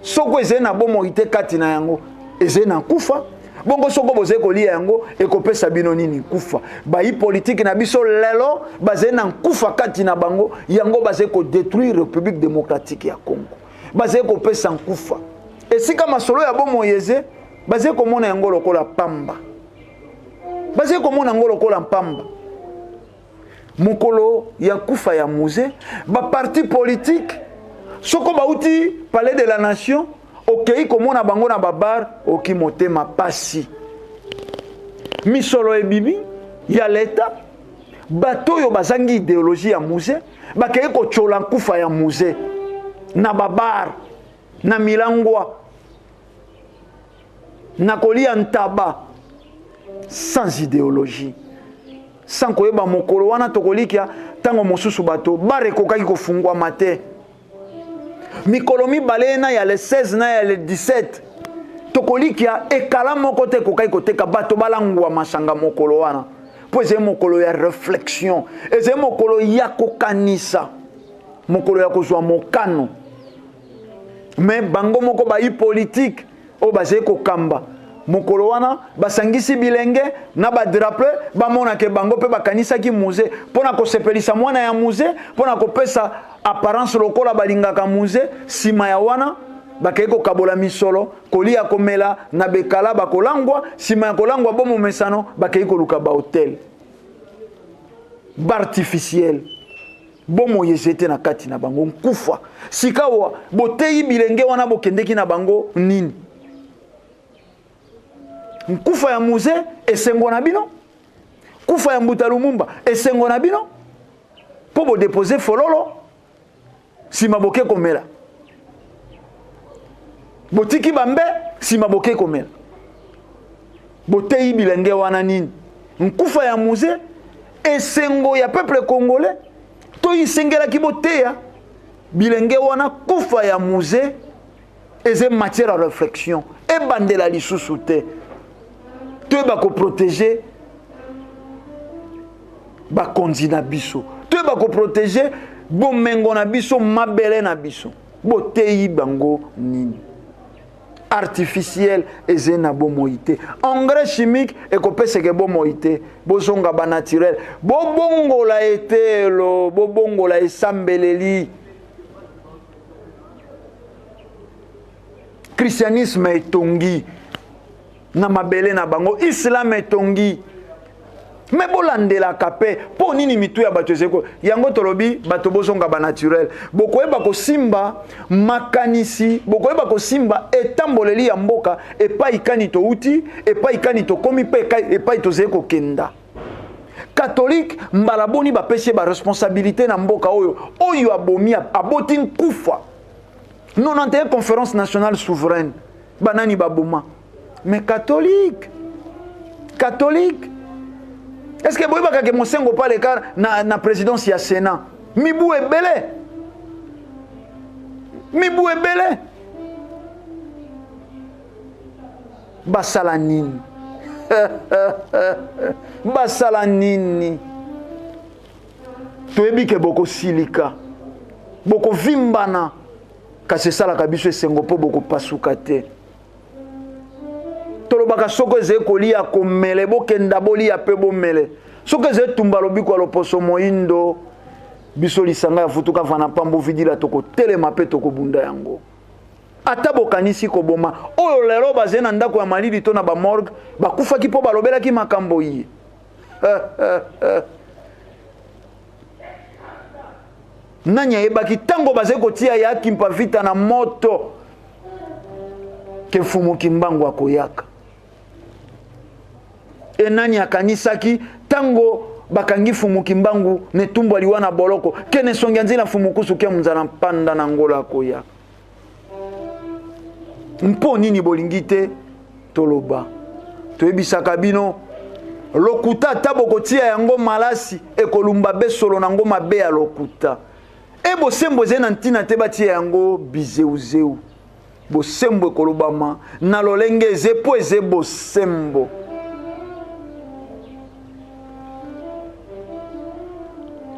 Soko ezali na bomoi te kati na yango, ezali na kufa. Bongo soko bozali kolia yango ekopesa bino nini? Kufa. Bayi politique na biso lelo bazali na nkufa kati na bango, yango bazali kodétruire République démocratique ya Congo. Bazali kopesa nkufa. Esika masolo ya bomoi eze, bazali komona yango lokola pamba. Bazali komona yango lokola pamba. Mokolo ya kufa ya Muze, ba parti politique soko bauti palais de la nation, okei komona bango na babar, oki motema pasi. Misolo ebimi ya leta, bato oyo bazangi idéologie ya Muze bakei kotyola nkufa ya Muze na babar, na milangwa, na kolia ntaba, sans idéologie, sans koyeba mokolo wana tokolikia. Ntango mosusu bato bar ekokaki kofungwama te. Mikolo mibale na ya le 16 na ya le 17 tokolikia ekala moko te ekokaki koteka, bato balangwa masanga mokolo wana, po ezali mokolo ya réflexion, ezali mokolo ya kokanisa, mokolo ya kozwa mokano. Mais bango moko bayi politique oyo bazali kokamba mokolo wana basangisi bilenge na ba drapeau, bamonake bango mpe bakanisaki Muze mpona kosepelisa mwana ya Muze, mpona kopesa apparence lokola balingaka Muze. Nsima ya wana bakei kokabola misolo, kolia komela na bekala, bakolangwa. Nsima ya kolangwa bo momesano, bakei koluka ba hotel. Baartificiel bomoi ezali te na kati na bango, nkufa. Sikawa boteyi bilenge wana, bokendeki na bango nini? Nkufa ya Muze esengo na bino, kufa ya Mbuta Lumumba esengo na bino, mpo bodepose fololo nsima boke komela, botiki bambe nsima boke komela. Boteyi bilenge wana nini? Nkufa ya Muze esengo ya peuple congolais to isengelaki boteya bilenge wana kufa ya Muze eza matière ya réflexion, ebandela lisusu te, toyeba koprotege bakonzi na biso, toyeba koprotege bomengo na biso, mabele na biso. Boteyi bango nini? Artificiel eze na bomoi te, engrais chimique ekopeseke bomoi te. Bozonga banaturel, bobongola etelo, bobongola esambeleli. Christianisme etongi na mabele na bango, islam etongi, me bolandelaka mpe mpo nini mitu ya bato ezeko yango. Tolobi bato bozonga banaturel, bokoyeba kosimba makanisi, bokoyeba kosimba etamboleli ya mboka, epai kani touti, epai kani tokomi, mpe epai tozali kokenda. Katolike mbala boni bapesi ye baresponsabilité na mboka oyo, oyo abomi, aboti nkufa. 91 conférence nationale souveraine, banani baboma? Mais catholique, catholique. Est ce que boyebaka ke Mosengo pa leka na, na présidence ya Sénat mibu ebele, mibu ebele? Basala nini? Basala nini? Toyebi ke bokosilika, bokovimbana, kasi esalaka biso esengo mpo bokopasuka te. Tolobaka soko ezali kolia komele, bokenda bolia mpe bomele. Soki ezali tumba lobiko ya loposo moindo, biso lisanga ya Futuka Vana Pambo Vidila tokotelema mpe tokobunda yango. Ata bokanisi koboma oyo lelo bazali na ndako ya malili to na bamorgue, bakufaki mpo balobelaki makambo iye. Nani ayebaki ntango bazali kotia ya Kimpa Vita na moto ke Mfumu Kimbangu akoyaka? E nani akanisaki ntango bakangi Mfumu Kimbangu na etumbu aliwa na boloko ke na esongi ya nzela Mfumu Kusu ke munzala mpanda na ngola akoyaka? Mpo nini bolingi te toloba? Toyebisaka bino lokuta, ata bokotia yango malasi ekolumba be solo nango mabe ya lokuta. E bosembo ezali na ntina te batia yango bizeuzeu. Bosembo ekolobama na lolenge eze mpo eze bosembo.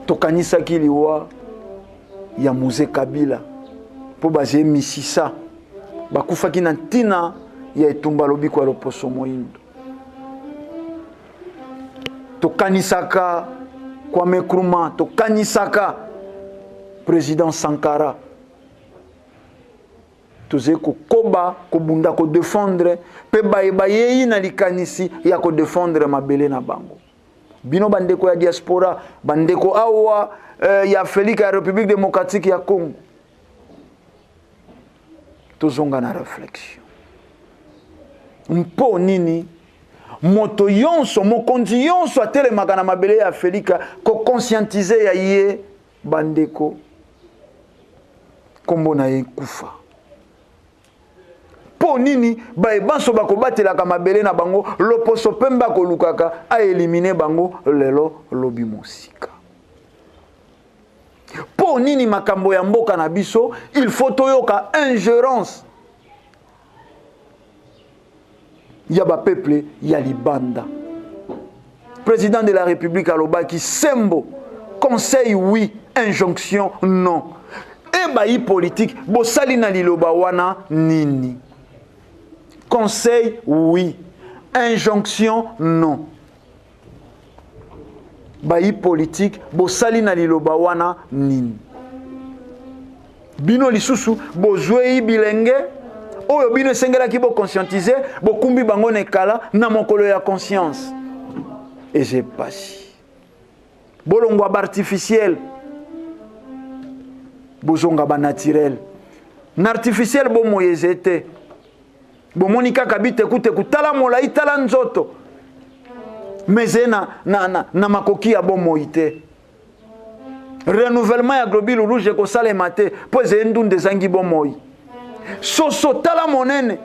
Tokanisaki liwa ya Muze Kabila mpo bazali misisa bakufaki na ntina ya etumba lobiko ya loposo moindo. Tokanisaka Kwame Nkrumah, tokanisaka président Sankara. Tozali kokoba kobunda kodefendre mpe baye bayei na likanisi ya kodefendre mabele na bango. Bino bandeko ya diaspora, bandeko awa ya Afrika ya République démocratique ya Congo, tozonga na réflexion. Mpo nini moto yonso, mokonzi yonso atelemaka na mabele ya Afrika koconscientiser ya ye bandeko kombo na ye kufa? Mpo nini baye banso bakobatelaka mabele na bango, loposo pembe akolukaka aelimine bango lelo lobi mosika? Mpo nini makambo ya mboka na biso il faut toyoka ingérence ya bapeuple ya libanda? Président de la République alobaki sembo, conseil oui, injonction non. E bayi politique bosali na liloba wana nini? Conseil oui, injonction non. Bayi politique bosali na liloba wana nini? Bino lisusu bozwei bilenge oyo bino esengelaki boconscientiser, bokumbi bango na ekala na mokolo ya conscience. Eza pasi. Bolongwa baartificiel, bozonga banaturel. Na artificiel bomoi eze te. Bomoni kaka bitekuteku, tala molai, tala nzoto, mais eze na makoki ya bomoi te. Renouvellement ya globule rouge ekosalema te mpo ezali ndunda ezangi bomoi. Soso tala monene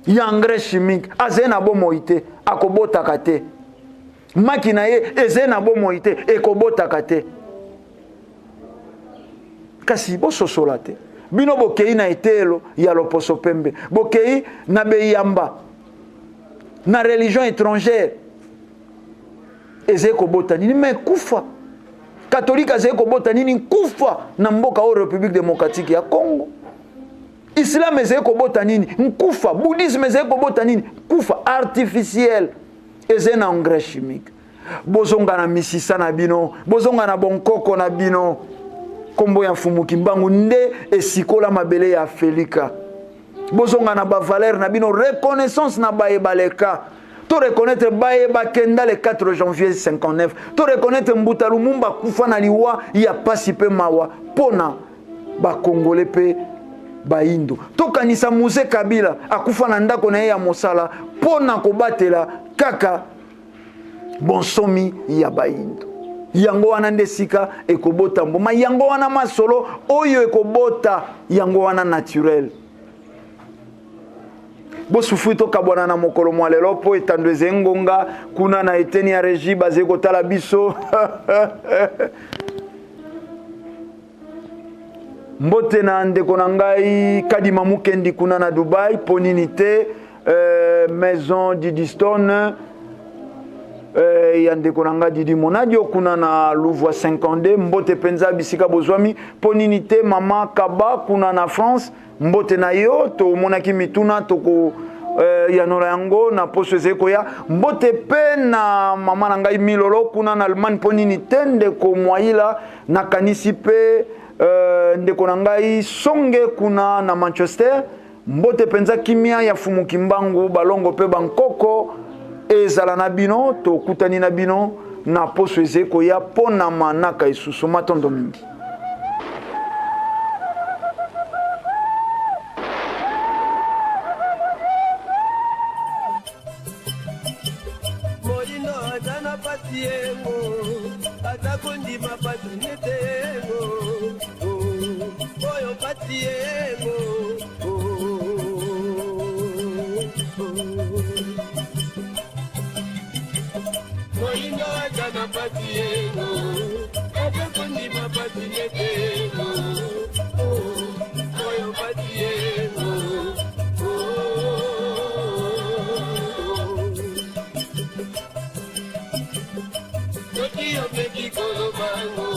ya engrais chimique, azali na bomoi te, akobotaka te. Maki na ye ezali na bomoi te, ekobotaka te. Kasi bososola te. Bino bokei na eteyelo ya loposo pembe, bokei na beyamba na religion étrangère, ezali kobota nini? Mais kufa. Katolike azali kobota nini? Kufa na mboka oyo République démocratique ya Congo. Islam ezali kobota nini? Nkufa. Bouddhisme ezali kobota nini? Kufa. Artificiel ezali na engrais chimique. Bozonga na misisa na bino, bozonga na bonkoko na bino. Kombo ya Mfumu Kimbangu nde esikola mabele ya Afelika. Bozonga na bavaleur na bino, reconnaissance na baye baleka. To reconnaître baye bakenda le 4 janvier 59. To reconnaître Mbuta Lumumba kufa na liwa ya pasi pe mawa pona ba Congolais pe bayindo. Tokanisa Mzee Kabila akufa na ndako na ye ya mosala pona kobatela kaka bonsomi ya bayindo. Yango wana nde sika ekobota mbuma, yango wana masolo oyo ekobota, yango wana naturel. Bosufui tokabwana na mokolo mwa lelo mpo etando ezali ngonga kuna na eteni ya regie bazali kotala biso. Mbote na ndeko na ngai Kadima Mukendi kuna na Dubai, mpo nini te maison Didi Stone ya ndeko na ngai Didi Monadio kuna na Louvre 52. Mbote mpenza bisika bozwami, mpo nini te mama Kaba kuna na France. Mbote na yo, tomonaki mituna toko yanola yango na poso ezali koya. Mbote pe na mama na ngai Milolo kuna na Allemagne, mpo nini te ndeko Mwaila. Nakanisi pe ndeko na ngai Songe kuna na Manchester. Mbote mpenza, kimia ya Fumu Kimbangu, balongo pe bankoko ezala na bino. Tokutani na bino na poso ezali koya mpo na manaka esusu. Matondo mingi. Moyindo aza na pasi yengo, aza kondima bato nete yengo, oyo pasi yengo. Moyindo aza na pasi yengo, aza kondima bato nete yengo, oyo pasi yengo. Soki omeki koloba ngo.